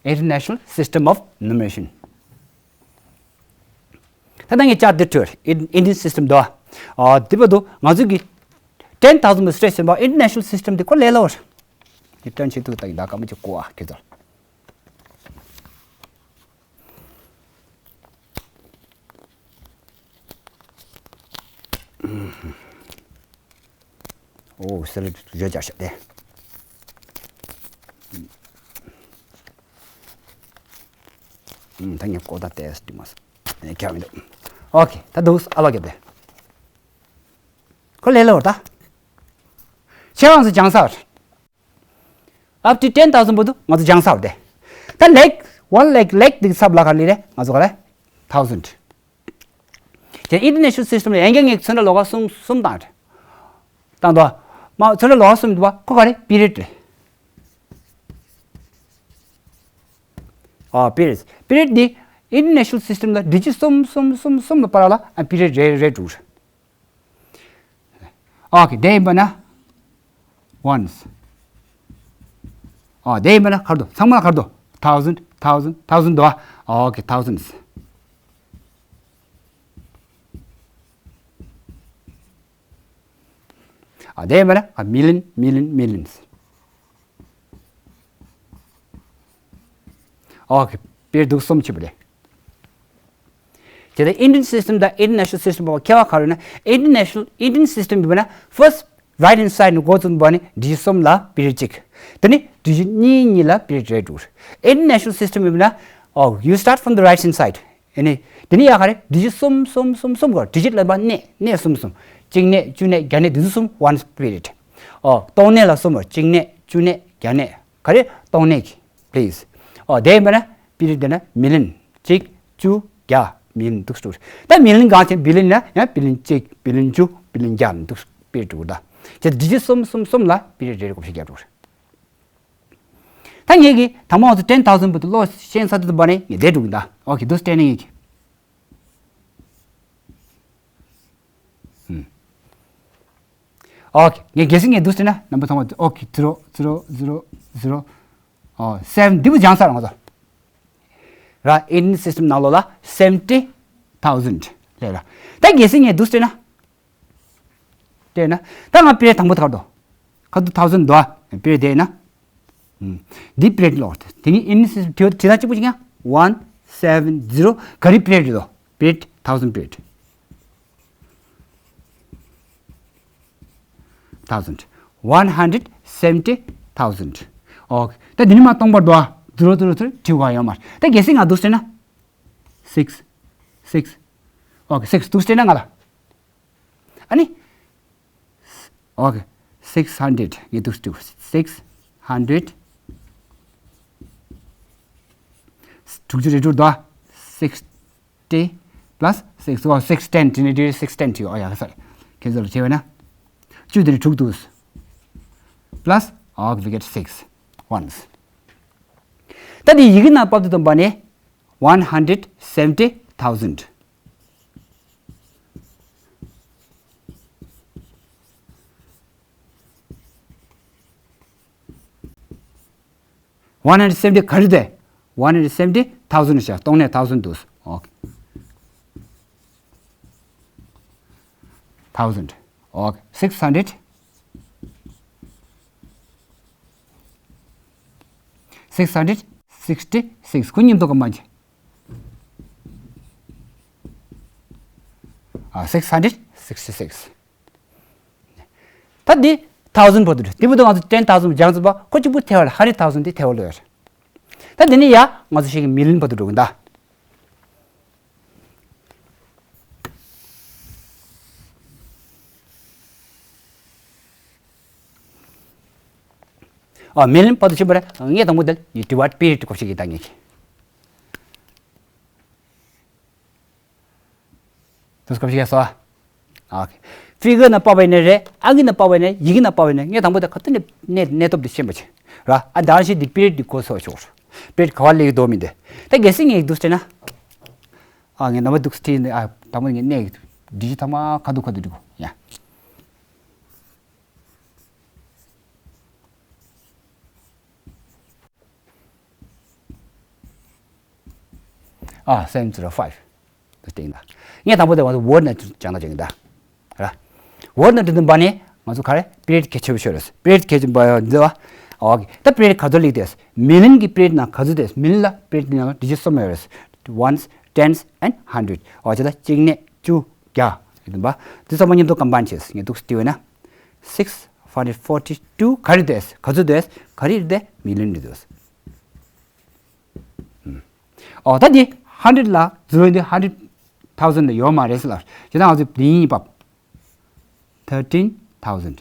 International system of numeration. ད་ལྟ་ངས་བཅར་འདི་བྲོས་Indian system དོ། འདི་བར་དུ་ང་ཚོས་ཀྱི་ten thousand stress ཡིན་པ་international system དེ་ཁོ་ལས་སླ་བོ་རེད། དེ་ཏྲན་ཆེ་ཐུག་ད་ཡིན་ད་ཀ་མ་ཅིག་གོ་བ་ཁྱེད་ཚོར། ཨོ་སེ་ལེག་བརྗོད་བྱ་ཤ་དེ། ད་ངས་གོ་ད་ཏེས་དུ་མ་སོང་། ཁྱབ་མི་འདུག་ཨོ་ཁེ་ད་འདུག་ཨ་བ་གེ་དེ། ཁོ་ལས་ལ་བར་ད། ཆེ་བང་སུ་ཅང་ས་བར། Up to ten thousand བར་དུ་ང་ཚོ་སྦྱང་ཚར་བ་དེ། ད་ལེག་one lakh ལེག་འདི་ཚབ་ལ་ག་ལི་རེད་ང་ཚོ་ག་རེ་thousand། དེ་international system ལ་ཡན་གྱི་ངེས་ཚོན་ཁྲ་ལོགས་ཀ་གསུམ་གསུམ་བཏང་རེད། བཏང་དོ། མ་ཚོན་ཁྲ་ལོགས་ཀ་གསུམ་འདུག་པ་ཁོ་ག་རེ་period རེད། ཨ་period། period འདི་international system ལ་digit གསུམ་གསུམ་གསུམ་གསུམ་ལ་བར་ལ་ཨ་period རེ་རེ་འགྲོ་རེད། ཨོ་ཁེ་དེ་ཡིན་པ་ན་ones། ཨོ་དེ་ཡིན་པ་ན་ག་རེ་འདུག་ཚང་མ་ལ་ག་རེ་འདུག thousand thousand thousand འདུག་ཨོ་ཁེ་thousands། ཨོ་དེ་ཡིན་པ་ན་million million millions། ཨོ་ཁེ་period འདུག་གསུམ་ཆེ་བ་རེད། དེ་ལྟར་Indian system དང་international system བར་ཁྱད་པར་ག་རེ་ན། international Indian system ཡིན་པ་ན་first right hand side ནས་འགོ་བཙུགས་པ་ནི་digit གསུམ་ལ་period གཅིག་དེ་ནི་digit གཉིས་གཉིས་ལ་period རེ་འགྲོ། international system ཡིན་པ་ན། oh you start from the right hand side ཨ་ནི། དེ་ནི་ཡ་ག་རེ་digit གསུམ་གསུམ་གསུམ་གསུམ་གོ་digit ལ་བ་གནས་གནས་གསུམ་གསུམ། གཅིག་གནས་བཅུ་གནས་བརྒྱ་གནས་དེ་ཚོ་གསུམ་one period། ཨོ་སྟོང་གནས་ལ་གསུམ་པ་གཅིག་གནས་བཅུ་གནས་བརྒྱ་གནས། ག་རེ་སྟོང་གནས་ཀྱི་please། ཨོ་དེ་ཡིན་པ་ན་period དེ་ན་million གཅིག་བཅུ་བརྒྱ་million འདུག་སྤྲུགས། ད་million གང་ཆེ་billion ན་ཡང་billion གཅིག་billion བཅུ་billion བརྒྱ་འདུག་period འགྲོ་ད། དེ་digit གསུམ་གསུམ་གསུམ་ལ་period རེ་རེ་བཞི་བརྒྱ་འགྲོ། ད་ངེད་ཀྱིས་དང་པོ་ང་ཚོ་ten thousand བར་དུ་ཀློག་ཤེས་ས་དེ་དུ་བ་ནས་ངས་དེ་འགྲོ་གི་ད། ཨོ་ཁེ་འདུག་སྤྲད་ནས་ངེད་ཀྱིས། ཨོ་ཁེ་ངས་གལ་སྲིད་ངས་འདུག་ཟེར་ན་ནམ་བར་ཚང་མ་ཨོ་ཁེ་zero zero zero zero ཨོ་seven འདི་བུ་སྦྱང་ས་རང་ཚོ། ར་Indian system ནང་ལོགས་ལ་seventy thousand ལས་ར། ད་གལ་སྲིད་ངས་འདུག་ཟེར་ན། དེ་ན་ད་ང་period དང་པོ་ད་ག་རེ་འདུག་ག་འདུག་thousand འདུག་ཨ། period དེ་ན། འདི་period ལོག་སྟེ་དེ་ནི་Indian system དེ་དེ་ད་གཅིག་པུ་ཅིག་ཡང་one seven zero ག་རེ་period རེད་དོ། period thousand period། thousand one hundred seventy thousand། ཨོ་ད་འདི་ནི་མ་སྟོང་པར་འདུག་ཨ། zero zero zero བྲིས་པ་ཡོད་མ་རེད། ད་གལ་སྲིད་ང་འདུག་ཟེར་ན། six six ཨོ་six འདུག་ཟེར་ན་ང་ལ། ཨ་ནི། ཨོ་ཁེ། six hundred ངས་འདུག་སྤྲུགས། six hundred དྲུག་ཅུ་རེ་དྲུག་དོ། sixty plus six ཨོ་six ten དེ་ནས་དེ་six ten བྲིས། ཨོ་ཡག་ས་རེད། ཁྱེད་ཚོ་ལ་བྱས་པ་ན། བཅུ་དེ་ནས་དྲུག་འདུག plus ཨོ་we get six ones། ད་དེ་ཡི་གེ་ནང་ཕབ་དུ་བཏང་པ་ནས་one hundred seventy thousand། one hundred seventy ག་རེ་དེ། one hundred seventy thousand ཤ་སྟོང་ནས་thousand འདུག་ཨོ་ཁེ། thousand ཨོ་ཁེ། six hundred six hundred sixty six ཁོ་མཉམ་དུ་ག་མ་ཅི། ཨ་six hundred sixty six། ད་འདི་thousand བར་དུ་འགྲོ། དེ་བར་དུ་ང་ཚོ་ten thousand སྦྱངས་ཚར་བ་ཁོ་གཅིག་པུ་ཐལ་བ་རེད། hundred thousand དེ་ཐལ་བ་ལོས་རེད། ད་འདི་ནས་ཡ་ང་ཚོ་ཞིག་million བར་དུ་འགྲོ་གི་ད། ཨ་million བར་དུ་ཕྱིན་པ་རེད། ངས་དང་པོ་དེ་ཡི་divide period གོ་ཤེས་ཀྱི་ད་ངེས་ཀྱི། དུས་སྐབས་ཤིག་སོ། ཨ་ཁེ། figure ན་པ་བའི་ནས་རེད། ཨ་གི་ན་པ་བའི་ནས་ཡི་གི་ན་པ་བའི་ནས་ངས་དང་པོ་དེ་ཁ་ཏུ་ནས་གནས་གནས་སྟོབས་དེ་ཤེས་པ་ཆེ། ར་ཨ་ད་ཞིག་འདི་period འདི་གོ་སོ་ཆོག period ག་བ་ལེགས་དོ་མི་འདི། ད་གལ་སྲིད་ངས་འདུག་སྟེ་ན། ཨ་ངས་ནམ་བར་འདུག་སྟེ་ནས་ཨ་དང་པོ་ངས་གནས་འདི་ཐ་མ་ཁ་ཐུག་ཁ་ཐུག་འདི་གོ་ཡ། ཨ་seven zero five། ཡིན་ད། ངས་དང་པོ་དེ་ང་ཚོ་word ནས་སྦྱང་ད་ཅིག་ཡིན་ད། ར། word ནས་འདི་འདི་འབའ་ནི་ང་ཚོ་ག་རེ་period གལ་ཆེ་བོ་ཤོད་རེད། period གལ་ཆེ་བ་འདི་བ། ཨོ་ཀེ། ད་period ག་ཚོད་ལེགས་དེས། million གི་period ནང་ག་ཚོད་དེས། million ལ་period ནང་ལ་digit གསུམ་ཡོད་རེད། ones, tens and hundred། ཨོ་ཅེ་ད་གཅིག་ནས་བཅུ་བརྒྱ་ཡིན་པ། འདི་ཚང་མ་མཉམ་དུ་combine བྱས་ངས་འདུག་སེ་བྲིས་པ་ན། six hundred forty two ག་རེ་དེས། ག་ཚོད་དེས། ག་རེ་རེད་དེ། million རེད་དེས། ཨོ་ད་འདི་hundred ལ་zero འདི་hundred thousand ལ་ཡོད་མ་རེད་ཟེར་ལ། ཇི་ལྟར་ང་ཚོས་འདི་ཡིན་པ། thirteen thousand།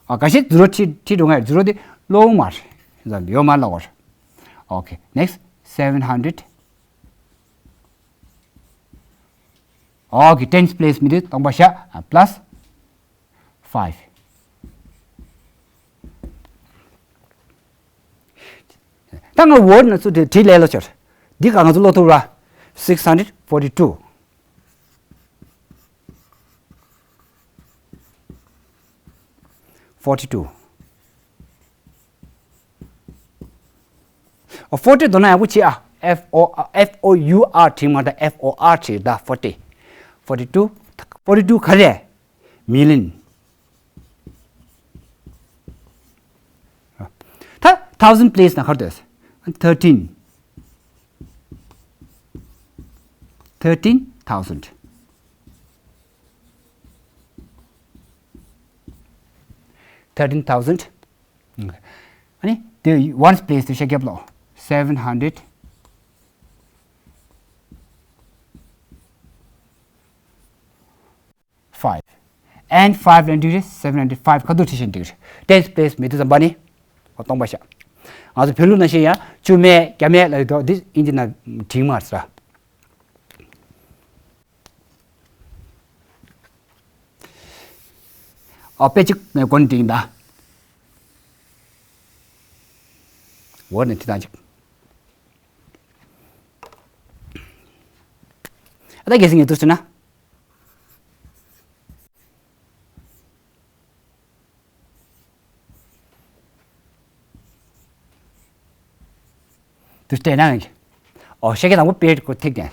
ཨ་ག་ཤེད་zero ཁྲིད་ཁྲིད་འགྲོ་ངས་zero འདི་ལོག་མ་རེད། ཡོད་མ་ལོག་རེད། ཨོ་ཀེ། next seven hundred། ཨོ་ཀེ། tens place མི་འདི་སྟོང་པ་བཞག plus five། ད་ང་word ནས་ཚུར་དེ་བྲིས་ལས་ལོ་ཆར། འདི་ག་ང་ཚོ་ལོ་ཐུབ་ར། six hundred forty two། forty two། ཨོ་forty འདོན་ན་ཡག་པོ་བྱེད་ཨ། F O F O U R བྲིས་མ་ད། F O R བྲིས་ད། forty། forty two། forty two ག་རེ། million། ད་thousand place ན་ག་རེ་འདུག thirteen། thirteen thousand། thirteen thousand། ཨ་ནི་དེ་ones place དུ་ཤ་རྒྱབ་ལོ། seven hundred five། and five ལ་འགྲིག་རེད། seven hundred five ཁ་ཐུག་བྲིས་ཤིང་འགྲིག་རེད། tens place མི་དེ་ཙམ་པ་ནི་ཨོ་སྟོང་པ་ཤ། ང་ཚོ་བོད་ལུགས་ནང་བཞིན་ཡང་བཅུ་མེད་བརྒྱ་མེད་ལ་ཡོད་དོ། འདི་ཨིན་ཇི་ནང་བྲིས་མ་རེད་ཟེར། ཨོ་དཔེ་གཅིག་ངས་གོན་འགྲིག་ད། འོ་ནས་དེ་དང་གཅིག་ཨ་ད་གལ་སྲིད་ངས་འདུག་ཟེར་ན། དུ་བལྟས་ན། ཨོ་ཤེས་ཀྱི་དང་པོ་པེ་རེད་ཀོ་ཐིག་ནས།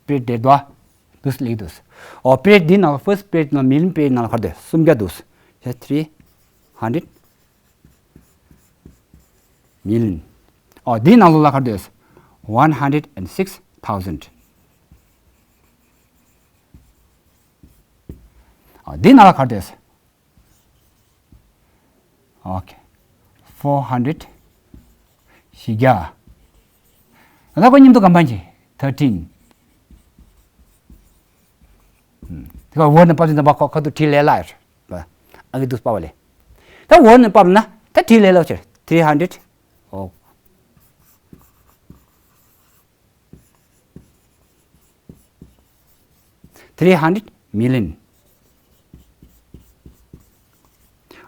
པེ་རེད་དེ་དོ། དུས་ལེགས་དུས། ཨོ་པེ་རེད་འདི་ནང་first པེ་རེད་ནང་million པེ་རེད་ནང་ག་རེ་འདུག་སུམ་བརྒྱ་འདུག་ཡ་three hundred million། ཨོ་འདི་ནང་ལོགས་ལ་ག་རེ་འདུག one hundred and six thousand། ཨོ་འདི་ནང་ལ་ག་རེ་འདུག་ཨོ་ཀེ། four hundred བཞི་བརྒྱ། ད་ཁོ་མཉམ་དུ་གམ་པན་གྱི་thirteen། དེ་ག་འོ་ནས་པ་ཅི་ད་པ་ཁོ་ཁ་ཐུག་བྲིས་ལས་ལ་ཡར། ཨ་གི་དུས་པ་བ་ལས། ད་འོ་ནས་པ་ན་ད་བྲིས་ལས་ལ་ཆེ་three hundred། ཨོ། three hundred million།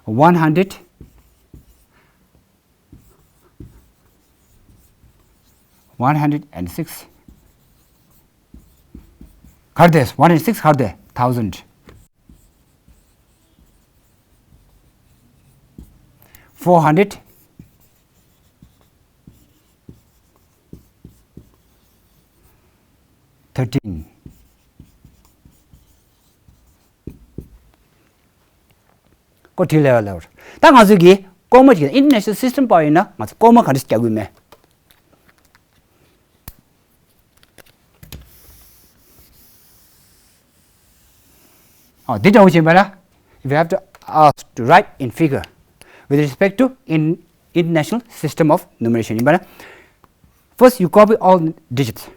one hundred། one hundred and six ག་རེ་དེ། one hundred six ག་རེ་དེ། thousand། four hundred thirteen། ཀོ་ཊི་ལེ་ཝལ་ལེ་ཝལ། ད་ང་ཚོས་ཀྱི་ཀོ་མ་ཅིག་international system པ་ཡིན་ན་ང་ཚོ་ཀོ་མ་ག་འདྲ་ཞིག་རྒྱག་དགོས་མེད། ཨ་འདི་འདྲ་བོ་བྱས་པ་ན། If you have to ask to write in figure with respect to in international system of numeration ཡིན་པ་ན། First you copy all digits.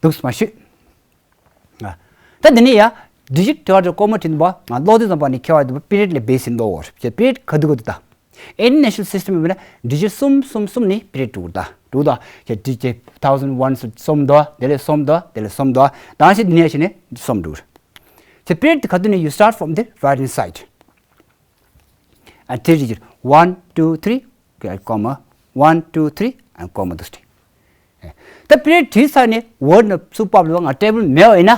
འདུག་སེ་མ་ཤོད། ད་འདི་ནས་ཡ། digit དེ་བར་དུ་ཀོ་མ་བྲིས་འདུག་པ། ང་ཀློག་དུས་ཙམ་པ་ནས་ཁྱེད་བར་དུ་པི་རི་ཡོད་ལས་བེ་སི་ཀློག་འོར། ཅེས་པི་རི་ཡོད་ག་དུས་ག་དུས་ད། international system ཡིན་པ་ན་digit གསུམ་གསུམ་གསུམ་ནས་པི་རི་ཡོད་འགྲོ་གི་ད། འགྲོ་གི་ད། ཅེས་digit thousand ones གསུམ་འདུག་དེ་ལས་གསུམ་འདུག་དེ་ལས་གསུམ་འདུག་དང་ཞིག་འདི་ནས་ཞིག་ནས་གསུམ་འགྲོ་གི། ཅེས་པི་རི་ཡོད་ག་དུས་ནས། you start from the right hand side and three digit, one two three comma, one two three and comma འདུག་སེ། ད་པི་རི་ཡོད་བྲིས་ཚར་ནས་འོ་ནས་ཚུར་ཕབ་ལ་ང་ཊེ་བལ་མེད་པ་ཡིན་ན།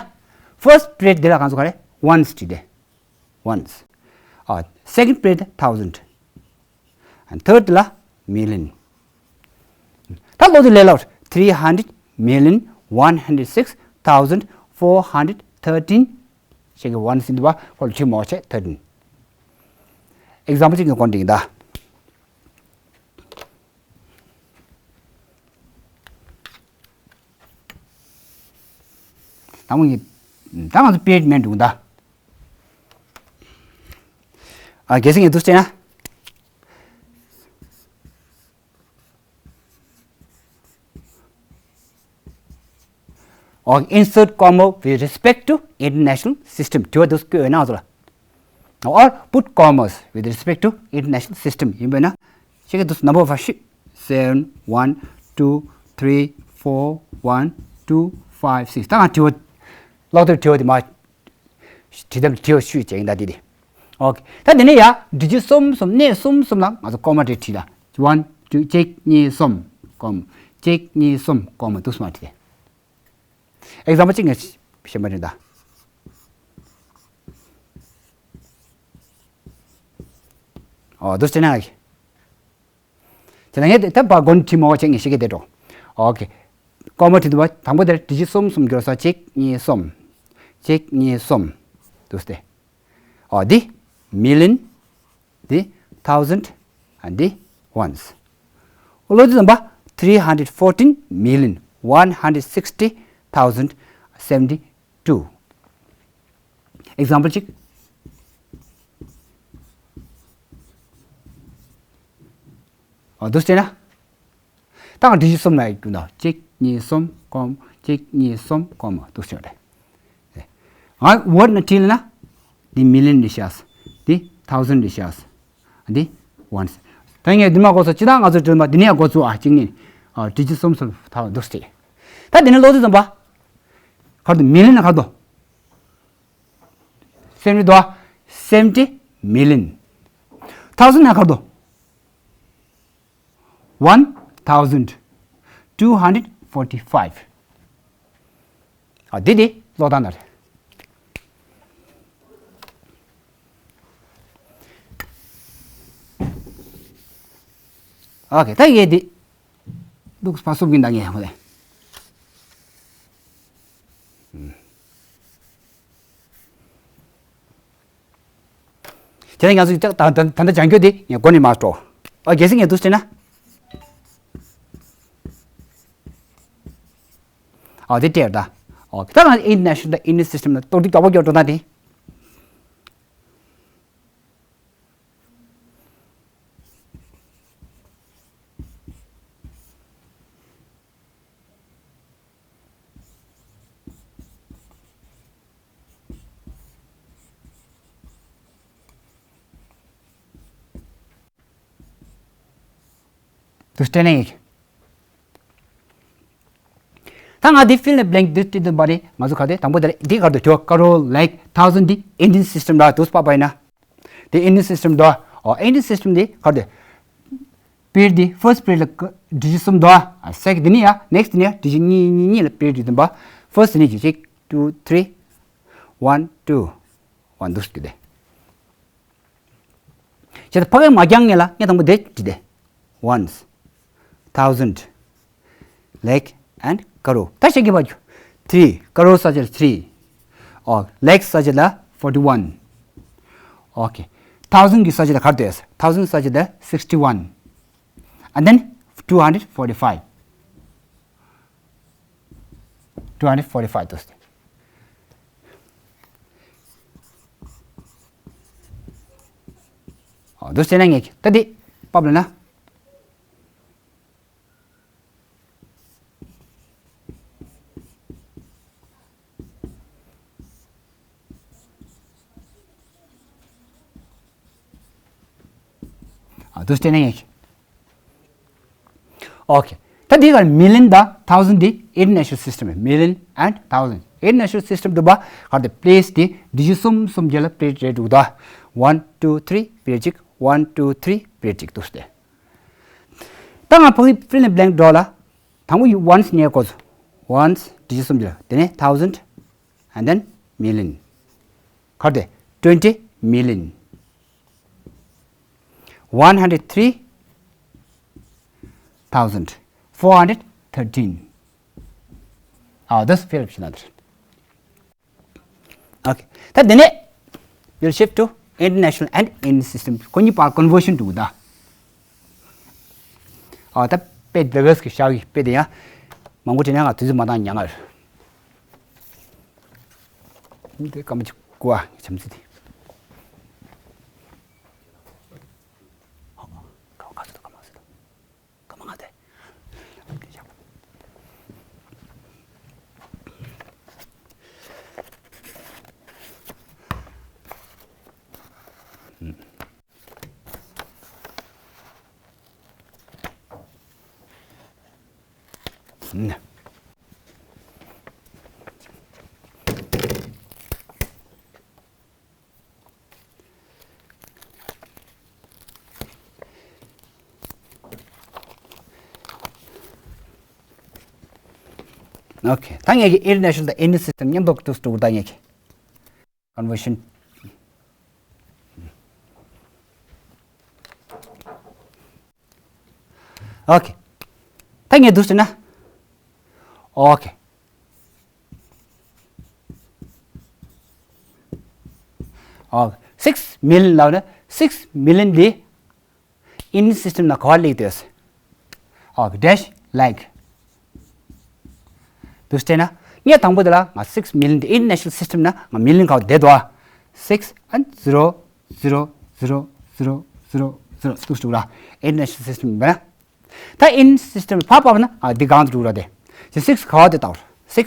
first པི་རི་ཡོད་འདི་ལ་གང་ཚོ་ག་རེ། ones བྲིས་ཏེ། ones། ཨ་second པི་རི་ཡོད་thousand། and third ལ་million། ད་ལོ་དེ་ལས་སླ་པོ། three hundred million one hundred six thousand four hundred thirteen ཞེས་ཀྱི་one ཟིན་འདུག་པ། ཁོ་ལ་བྲིས་མོ་ཆེ་thirteen། example གཅིག་གི་སྐོར་འདི་ཡིན་ད། ད་ང་ཚོ་period མེད་འདུག་ད། ཨ་གལ་སྲིད་ངས་འདུག་བྱས་ན། ཨོ། insert comma with respect to international system དྲི་བ་འདུག་བཀོད་ཡོད་ན་ང་ཚོ་ལ། Or put commas with respect to international system ཡིན་པས་ན། ཤེས་ཀྱི་འདུག number of sheep seven one two three four one two five six ད་ང་དྲི་བ། ཀློག་དེབ་དྲི་བ་དེ་མ། དྲི་དེབ་དྲི་བ་ཤུས་བྱས་ཡིན་ད་དེ་དེ། ཨོ་ཁེ། ད་དེ་ནས་ཡ་digit གསུམ་གསུམ་གནས་གསུམ་གསུམ་ལ་ང་ཚོ་comma དེ་བྲིས་ད། one two གཅིག་གཉིས་གསུམ་comma གཅིག་གཉིས་གསུམ་comma འདུག་སེ་མ་བྲིས་ཏེ། example གཅིག་ངས་བཤད་པ་རེད་ད། ཨོ་འདུག་སེ་ན་ཡ། དེ་ལ་ངས་དེ་ད་བ་གོན་ཁྲི་མོ་བ་ཅན་ངས་ཤེས་ཀྱི་དེ་འགྲོ། ཨོ་ཁེ། comma དྲི་འདུག་པ། དང་པོ་དེར་digit གསུམ་གསུམ་བསྒྱུར་ས་གཅིག་གཉིས་གསུམ། གཅིག་གཉིས་གསུམ། འདུག་སྟེ། ཨོ་འདི། million འདི། thousand and འདི། ones ཨོ་ལོ་དེ་ཙམ་པ། three hundred fourteen million one hundred sixty thousand seventy two། example གཅིག་ཨ་འདུག་སེ་ན། ད་ང་digit གསུམ་ལ་ཡིག་རྒྱུགས་ན་གཅིག་གཉིས་གསུམ་comma གཅིག་གཉིས་གསུམ་comma འདུག་སེ་རེད། ང་word ནང་བྲིས་ན། འདི་million རེད་ཤག་འདི་thousand རེད་ཤག་འདི་ones། ད་ངས་འདི་མ་གོ་སོ་ཅི་ད་ང་ཚོ་བྲིས་མ་འདི་ནས་གོ་ཚུལ་ཨ་གཅིག་གཉིས། ཨ་digit གསུམ་གསུམ་འདུག་སེ། ད་འདི་ནས་ཀློག་དུས་ཙམ་པ། ག་རེ་འདུག million ན་ག་རེ་འདུག seventy འདུག seventy million། thousand ན་ག་རེ་འདུག one thousand two hundred forty five། ཨ་འདི་འདི་ཀློག་སྟངས་ད་རེད། ཨོ་ཁེ། ད་ཡེ་འདི་འདུག་ཕ་སུབ་གིན་ད་ངས་ཧོ་ལེ། དེ་ནས་ང་ཚོས་ད་ད་ད་ལྟ་སྦྱང་རྒྱུ་དེ་ངས་མགོ་ནས་མར་འགྲོ། ཨ་གལ་སྲིད་ངས་འདུག་བྱས་ན། ཨ་དེ་སྤྲད་ད། ཨོ་ད་ང་international དང་Indian system ལ་གཏོར་འདི་དགའ་པོ་སྐྱོར་འགྲོ་ད་དེ། དུ་སྤྲད་ནས་ཡིན། ད་ང་འདི་fill in the blank འདི་བྲིས་དུས་པ་རེད། ང་ཚོ་ག་དེ་དང་པོ་དེ་རེད། འདི་ག་རེ་འདུག་ཁྱོ་crore lakh thousand འདི་Indian system ར་འདུག་པ་པ་ཡིན་ན། འདི་Indian system འདུག་ཨོ་Indian system འདི་ག་རེ་འདུག period འདི་first period ལ་digit གསུམ་འདུག་ཨ་second འདི་ནི་ཡ་next འདི་ནི་ཡ་digit གཉིས་གཉིས་གཉིས་ལ་period འདི་འདུག first འདི་ནི་གཅིག two three one two one འདུག་ཟེར་གི་དེ། བྱས་ཙང་ཕ་གིར་མ་འགྱངས་ངེས་ལ་ངས་དང་པོ་དེ་བྲིས་ཏེ། ones, thousand, lakh and crore ད་ཤེས་ཀྱི་བ་རྒྱུ། three crore ས་ཆ་ལ་three། ཨོ་lakh ས་ཆ་ལ་forty one། ཨོ་ཁེ། thousand གི་ས་ཆ་ལ་ག་རེ་འདུག thousand ས་ཆ་ལ་sixty one and then two hundred forty five། two hundred forty five འདུག་ཨོ་འདུག་ཟེར་ན་ངས་ད་འདི་ཕབ་ལ་ན། ཨ་འདུག་སེ་བྱས་ན་ངས། ཨོ་ཁེ། ད་འདི་གར་million དང་thousand འདི་international system རེད། million and thousand international system འདུག་པ། གར་དེ་place དེ་digit གསུམ་གསུམ་བརྒྱད་ལ་period རེད་འདུག་ད། one two three period གཅིག one two three period གཅིག་འདུག་སྟེ། ད་ང་ཕ་གི་fill in blank འགྲོ་ལ། དང་པོ་ones ངས་བཀོད་སོང་། ones digit གསུམ་བརྒྱད་ལ། དེ་ནས་thousand and then million གར་དེ་twenty million one hundred three thousand four hundred thirteen. ཨ་འདི་ཕི་ལབ་བྱས་ན་འདིར། Okay. ད་དེ་ནས་we'll shift to international and Indian system. ཁོ་གཉིས་བར་conversion འགྲོ་གི་ད། ཨ་ད་དཔེ་དེ་གས་ཀྱི་ཤག་གི་དཔེ་དེ་ཡང་མང་པོ་དྲན་ན་ང་དུས་ཚོད་མ་བཏང་ཉན་ང་རེད། འདི་སྐར་མ་གཅིག་གོ་ཨ་བྱམས་བརྩེ་དེ། ཧོ། ཁ་ཁ་སོ་ཁ་མ་སོ། ཁ་མ་ང་དེ། Okay. ད་ངེད་ཀྱི་international དང་Indian system མཉམ་དུ་འདུག་འདུག་ད་ངེད་ཀྱི་conversion། Okay. ད་ངས་འདུག་ཟེར་ན། Okay. Okay. six million ལབ་ན་six million འདི་Indian system ནང་ག་པར་སླེབས་ཏེ། Okay. Dash like. འདུག་ཟེར་ན། ངས་དང་པོ་དེ་ལ་ང་six million འདི་international system ནང་ང་million ག་པར་བསྡད་འདུག six and zero zero zero zero zero zero འདུག་འདུག་ར། International system ཡིན་པ་ན། ད་Indian system ཕར་བབས་ན་ཨ་འདི་གང་དུ་འགྲོ་ར་དེ། ཅི་six ག་པར་དེ་ལྟ་བར། six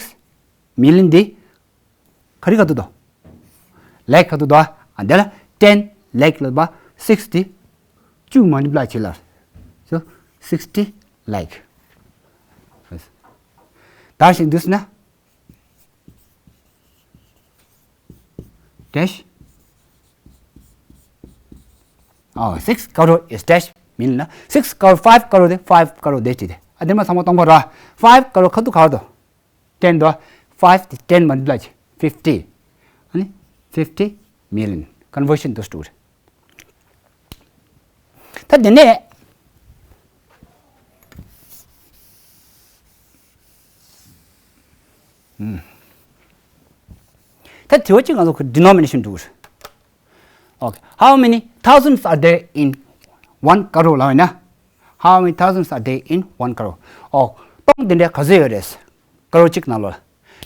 million འདི་ག་རེ་ག་དུ་དོ། Lakh ག་དུ་དོ། ཨ་འདི་ལ་ten lakh ལ་བ་six འདི་བཅུ་multiply བྱེད་ལ། So sixty lakh. ད་ཞིག་འདུག་ཟེར་ན། Dash. Oh, six crore is dash million. Six crore, five crore དེ་five crore དེ་ཅི་དེ། ཨ་དེ་མ་ཚང་མ་སྟོང་པ་ར། Five crore ག་དུ་ག་དུ། Ten དོ། Five དེ་ten multiply བྱེད། Fifty. ཨ་ནི་fifty million conversion དུ་སྟུར། ད་དེ་ནས། ད་དྲི་བ་གཅིག་ང་ཚོ་denomination འགྲོ་གི་རེད། Okay. How many thousands are there in one crore ལབ་ཡིན་ན། How many thousands are there in one crore? ཨོ། སྟོང་དེ་འདྲའི་ག་ཚོད་ཡོད་རེད། ཀ་རོར་གཅིག་ནང་ལོགས་ལ།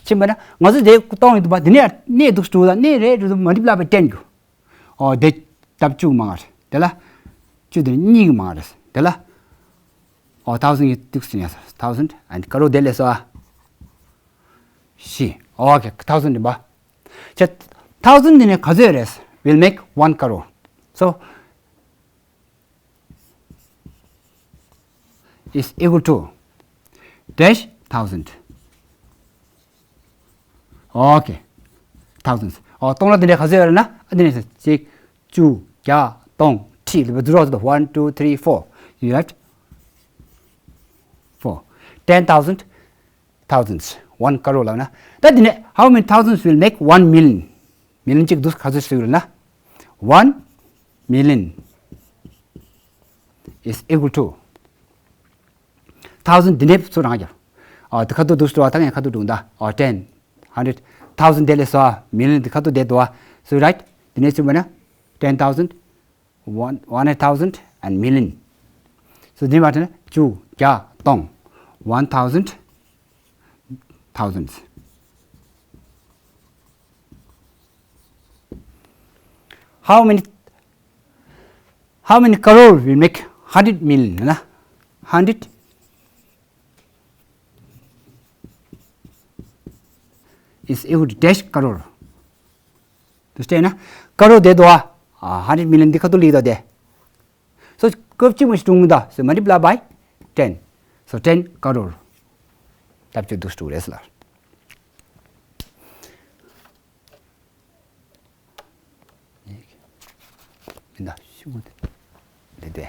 ཕྱིན་པ་ན་ང་ཚོ་དེ་སྟོང་ཡོད་འདུག་པ། དེ་ནས་གནས་འདུག་འགྲོ་ད་གནས་རེད་འགྲོ་འདུག་multiply by ten རྒྱུ། ཨོ་དེ་ལྡབ་བཅུ་མང་བ་རེད། དེ་ལ་བཅུ་དེ་གཉིས་ཀྱི་མང་བ་རེད། དེ་ལ་ཨོ་thousand གི་ཏིག་སུ་ཉར་ས་thousand and ཀ་རོར་དེ་ལས་སོ་ཨ། བཞི། ཨོ་ཁེ་thousand རེད་པ། ཁྱེད་thousand འདི་ནས་ག་ཚོད་རེད། Will make one crore. So is equal to dash thousand. Okay. Thousands. ཨོ་སྟོང་ལ་འདི་འདྲ་ག་ཚོད་ཡོད་རེད་ན། ཨ་འདི་ནས་གཅིག་གཅིག་བརྒྱ་སྟོང་ཁྲི་ལ་བ་འཛུལ་རོགས་ཟེར། One, two, three, four. You left four. Ten thousand. Thousands. One crore ལབ་ན། ད་འདི་ནས་how many thousands will make one million? Million གཅིག་འདུག་ག་ཚོད་ཞིག་རེད་ན། One million is equal to thousand འདི་འདྲའི་ཚུར་རང་རྒྱབ། ཨ་དེ་ཁ་ཐུག་འདུག་སྟོ་བ་ད་ངས་ཁ་ཐུག་སྒྲུང་ད། ཨ་ten, hundred, thousand དེ་ལས་སོ་million འདི་ཁ་ཐུག་བསྡད་འདུག་བ། So right འདི་ནས་ཚུར་བ་ན་ten thousand, one, one hundred thousand and million. So འདི་མ་ཐོན་བཅུ་བརྒྱ་སྟོང་། One thousand, thousands. How many, how many crore will make hundred million? ན་hundred is equal to dash crore. དུ་སྟེ་ན་ཀ་རོར་དེ་དོ་ཨ། hundred million འདི་ཁ་ཐུག་ལི་དོ་དེ། So སྐབས་གཅིག་མ་ཞིག་ཀྲུང་མི་ད། So multiply by ten. So ten crore. ལྡབ་བཅུ་འདུག་སྟོ་རེད་ལ། མི་འདའ་ཤུ་དེ་དེ།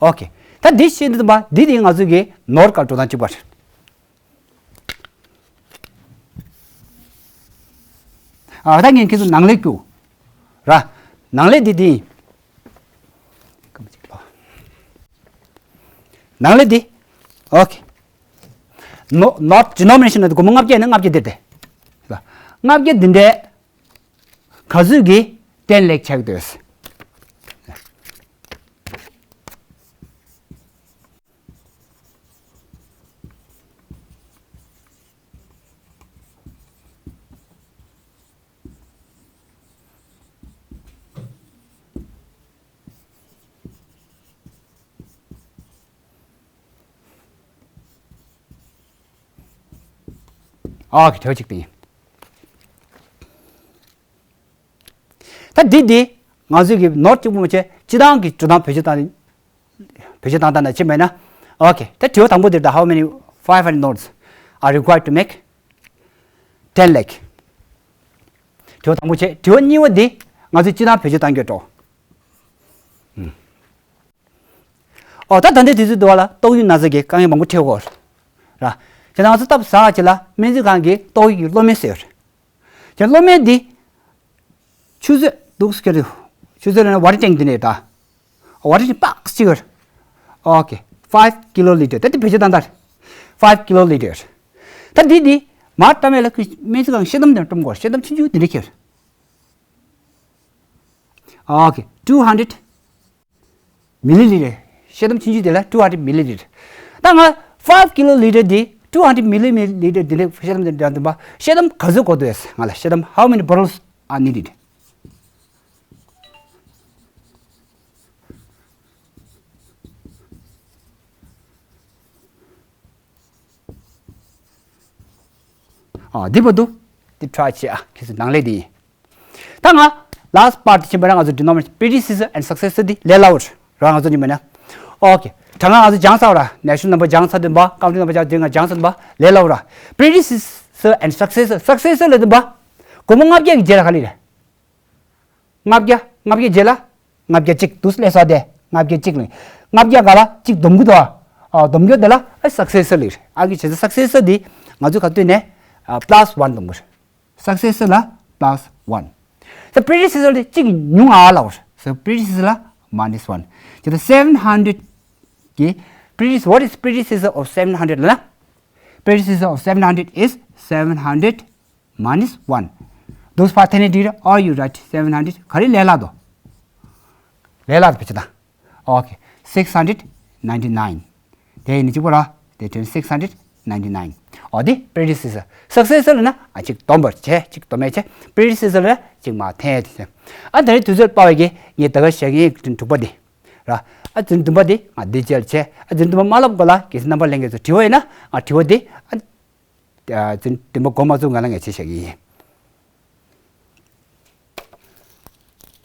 Okay. ད་འདི་ཤེས་འདི་དུ་མ་འདི་དེ་ང་ཚོ་གི་ནོར་ཀ་འགྲོ་སྟངས་གཅིག་པ་རེད། ཨ་ད་ངས་ཁྱེད་ཚོ་ནང་ལས་རྒྱུ་ར། ནང་ལས་འདི་འདི་ཡིན། སྐར་མ་གཅིག་ལ། ནང་ལས་འདི་ Okay. Not denomination ནི་སྒོར་མོ་ལྔ་བརྒྱ་ནི་ལྔ་བརྒྱ་འདི་སྟེ། ལྔ་བརྒྱ་འདི་འདྲའི་ག་ཚོད་ཀྱི་ten lakh ཆགས་འདུག་ཨོ་ཁེ། དེ་གཅིག་དེ་ཡིན། ད་འདི་འདི་ང་ཚོས་ཀྱི་ནོར་གཅིག་པུ་མ་བྱས་སྤྱི་བཏང་གི་འཇོན་ཐང་བེད་སྤྱོད་བཏང་། བེད་སྤྱོད་བཏང་སྟངས་ནང་ཕྱིན་པ་ཡིན་ན། ཨོ་ཁེ། ད་དྲི་བ་དང་པོ་འདིར། ད་how many five hundred notes are required to make ten lakh? དྲི་བ་དང་པོ་བྱས། དྲི་བ་གཉིས་པ་འདི་ང་ཚོས་སྤྱི་བཏང་བེད་སྤྱོད་བཏང་རྒྱུ་འགྲོ། ཨོ་ད་ད་ལྟའི་དུས་ཚོད་འདི་བ་ལ་ཏོག་དབྱིབས་ན་ཚ་གི་དཀའ་ངལ་མང་པོ་འཕྲད་ཡོད་རེད། ཁྱེད་རང་ཚོ་སྟབས་བཟང་བ་ཅིག་ལ་སྨན་རྩིས་ཁང་གིས་ཏོག་དབྱིབས་ཀྱི་གློ་སྨན་བཟོས་ཡོད་རེད། ཁྱེད་གློ་སྨན་འདི་ཆུ་ཚོད་འདུག་སེ་ཁྱེར། ཆུ་ཚོད་ལ་ནི་water tank འདི་ནས་ད། water tank box གཅིག་ཡོད་རེད། ཨོ་ཁེ། five kiloliter། ད་འདི་བེད་སྤྱོད་བཏང་སྟངས་རེད། five kiloliter། ད་འདི་འདི་མར་བཏང་བས་ལ་ཁོས་སྨན་རྩིས་ཁང་ཤེལ་དམ་དེ་སྐྲུན་དགོས་རེད། ཤེལ་དམ་ཆུང་ཆུང་འདི་འདྲ་ཁྱེར། ཨོ་ཁེ། two hundred milliliter། ཤེལ་དམ་ཆུང་ཆུང་དེ་ལ་two hundred milliliter། ད་ང་five kiloliter འདི་two hundred milliliter འདི་ནས་ཤེལ་དམ་དེ་འདྲ་འདུག་པ། ཤེལ་དམ་ག་ཚོད་དགོས་འདུག་ཟེར། ང་ལ་ཤེལ་དམ། how many bottles are needed? ཨ་འདི་བར་དུ་འདི་try བྱེད་ཨ། ཁྱེད་ཚོ་ནང་ལས་འདི་ཡིན། ད་ང་last part དེ་ཕྱིན་པ་ན་ང་ཚོ་denominator, predecessor and successor འདི་ལས་སླ་བོ་རེད། ང་ཚོ་ཉི་མ་ན། ཨོ་ཁེ། ད་ང་ང་ཚོ་སྦྱངས་ཚར་བ་ར། natural number སྦྱངས་ཚར་དུས་པ། counting number སྦྱངས་དུས་ང་སྦྱངས་ཚར་དུས་པ། ལས་སླ་བོ་ར། predecessor and successor། successor ལ་དུས་པ། སྒོར་མོ་ལྔ་བརྒྱ་གི་རྗེས་ལ་ག་ལེ་རེད། ལྔ་བརྒྱ། ལྔ་བརྒྱ་རྗེས་ལ་ལྔ་བརྒྱ་གཅིག་འདུག་ལས་སོ་དེ། ལྔ་བརྒྱ་གཅིག་ལ། ལྔ་བརྒྱ་ག་ལ་གཅིག་སྡོམ་རྒྱུ་འདུག་ཨ། སྡོམ་རྒྱུ་དེ་ལ་ཨ་successor ལ་རེད། ཨ་གི་བྱས་ཙང་successor འདི་ང་ཚོས་ག་དུས་ནས་ཨ་plus one སྡོམ་དགོས་རེད། successor ལ་plus one། the predecessor འདི་གཅིག་ཉུང་ང་ལ་བར། so predecessor ལ་minus one། བྱས་ཙང་seven hundred གི། predecessor, what is predecessor of seven hundred ལབ་ན། predecessor of seven hundred is seven hundred minus one. འདུག་སེ་ཕར་འཐེན་ནས་འགྲིག་རེད། Or you write seven hundred. ག་རེ་ལས་སླ་དོ། ལས་སླ་དོ་བེད་སྤྱོད་བཏང་། ཨོ་ཁེ། six hundred ninety nine། དེ་ཡིན་ནི་གཅིག་པ་ར། དེ་དོན་six hundred ninety nine། ཨོ་དེ་predecessor། successor ལབ་ན་ཨ་གཅིག་སྡོམ་པར་བྱས། གཅིག་སྡོམ་མེད་བྱས། predecessor ལ་གཅིག་མར་འཐེན་ཡས་དེ། ཨ་དེ་རིང་དུས་ཚོད་སྤར་བའི་གི་ངས་ད་ག་བཤད་མཁན་དྲུག་པ་དེ་ར། ཨ་དེ་བདུན་པ་དེ་ང་འདི་རྗེས་ལ་བྱས། ཨ་དེ་བདུན་པ་མ་ལབ་གོང་ལ་གལ་སྲིད་རྣམ་པ་ལྷན་རྒྱས་ཚོ་དྲི་བ་ཡོད་ན་ང་དྲི་བ་དེ་ཨ། ཨ་དེ་བདུན་པ་འགོ་མ་བཙུགས་སྔོན་ལ་ངས་བྱས་བཞག་གི་ཡིན།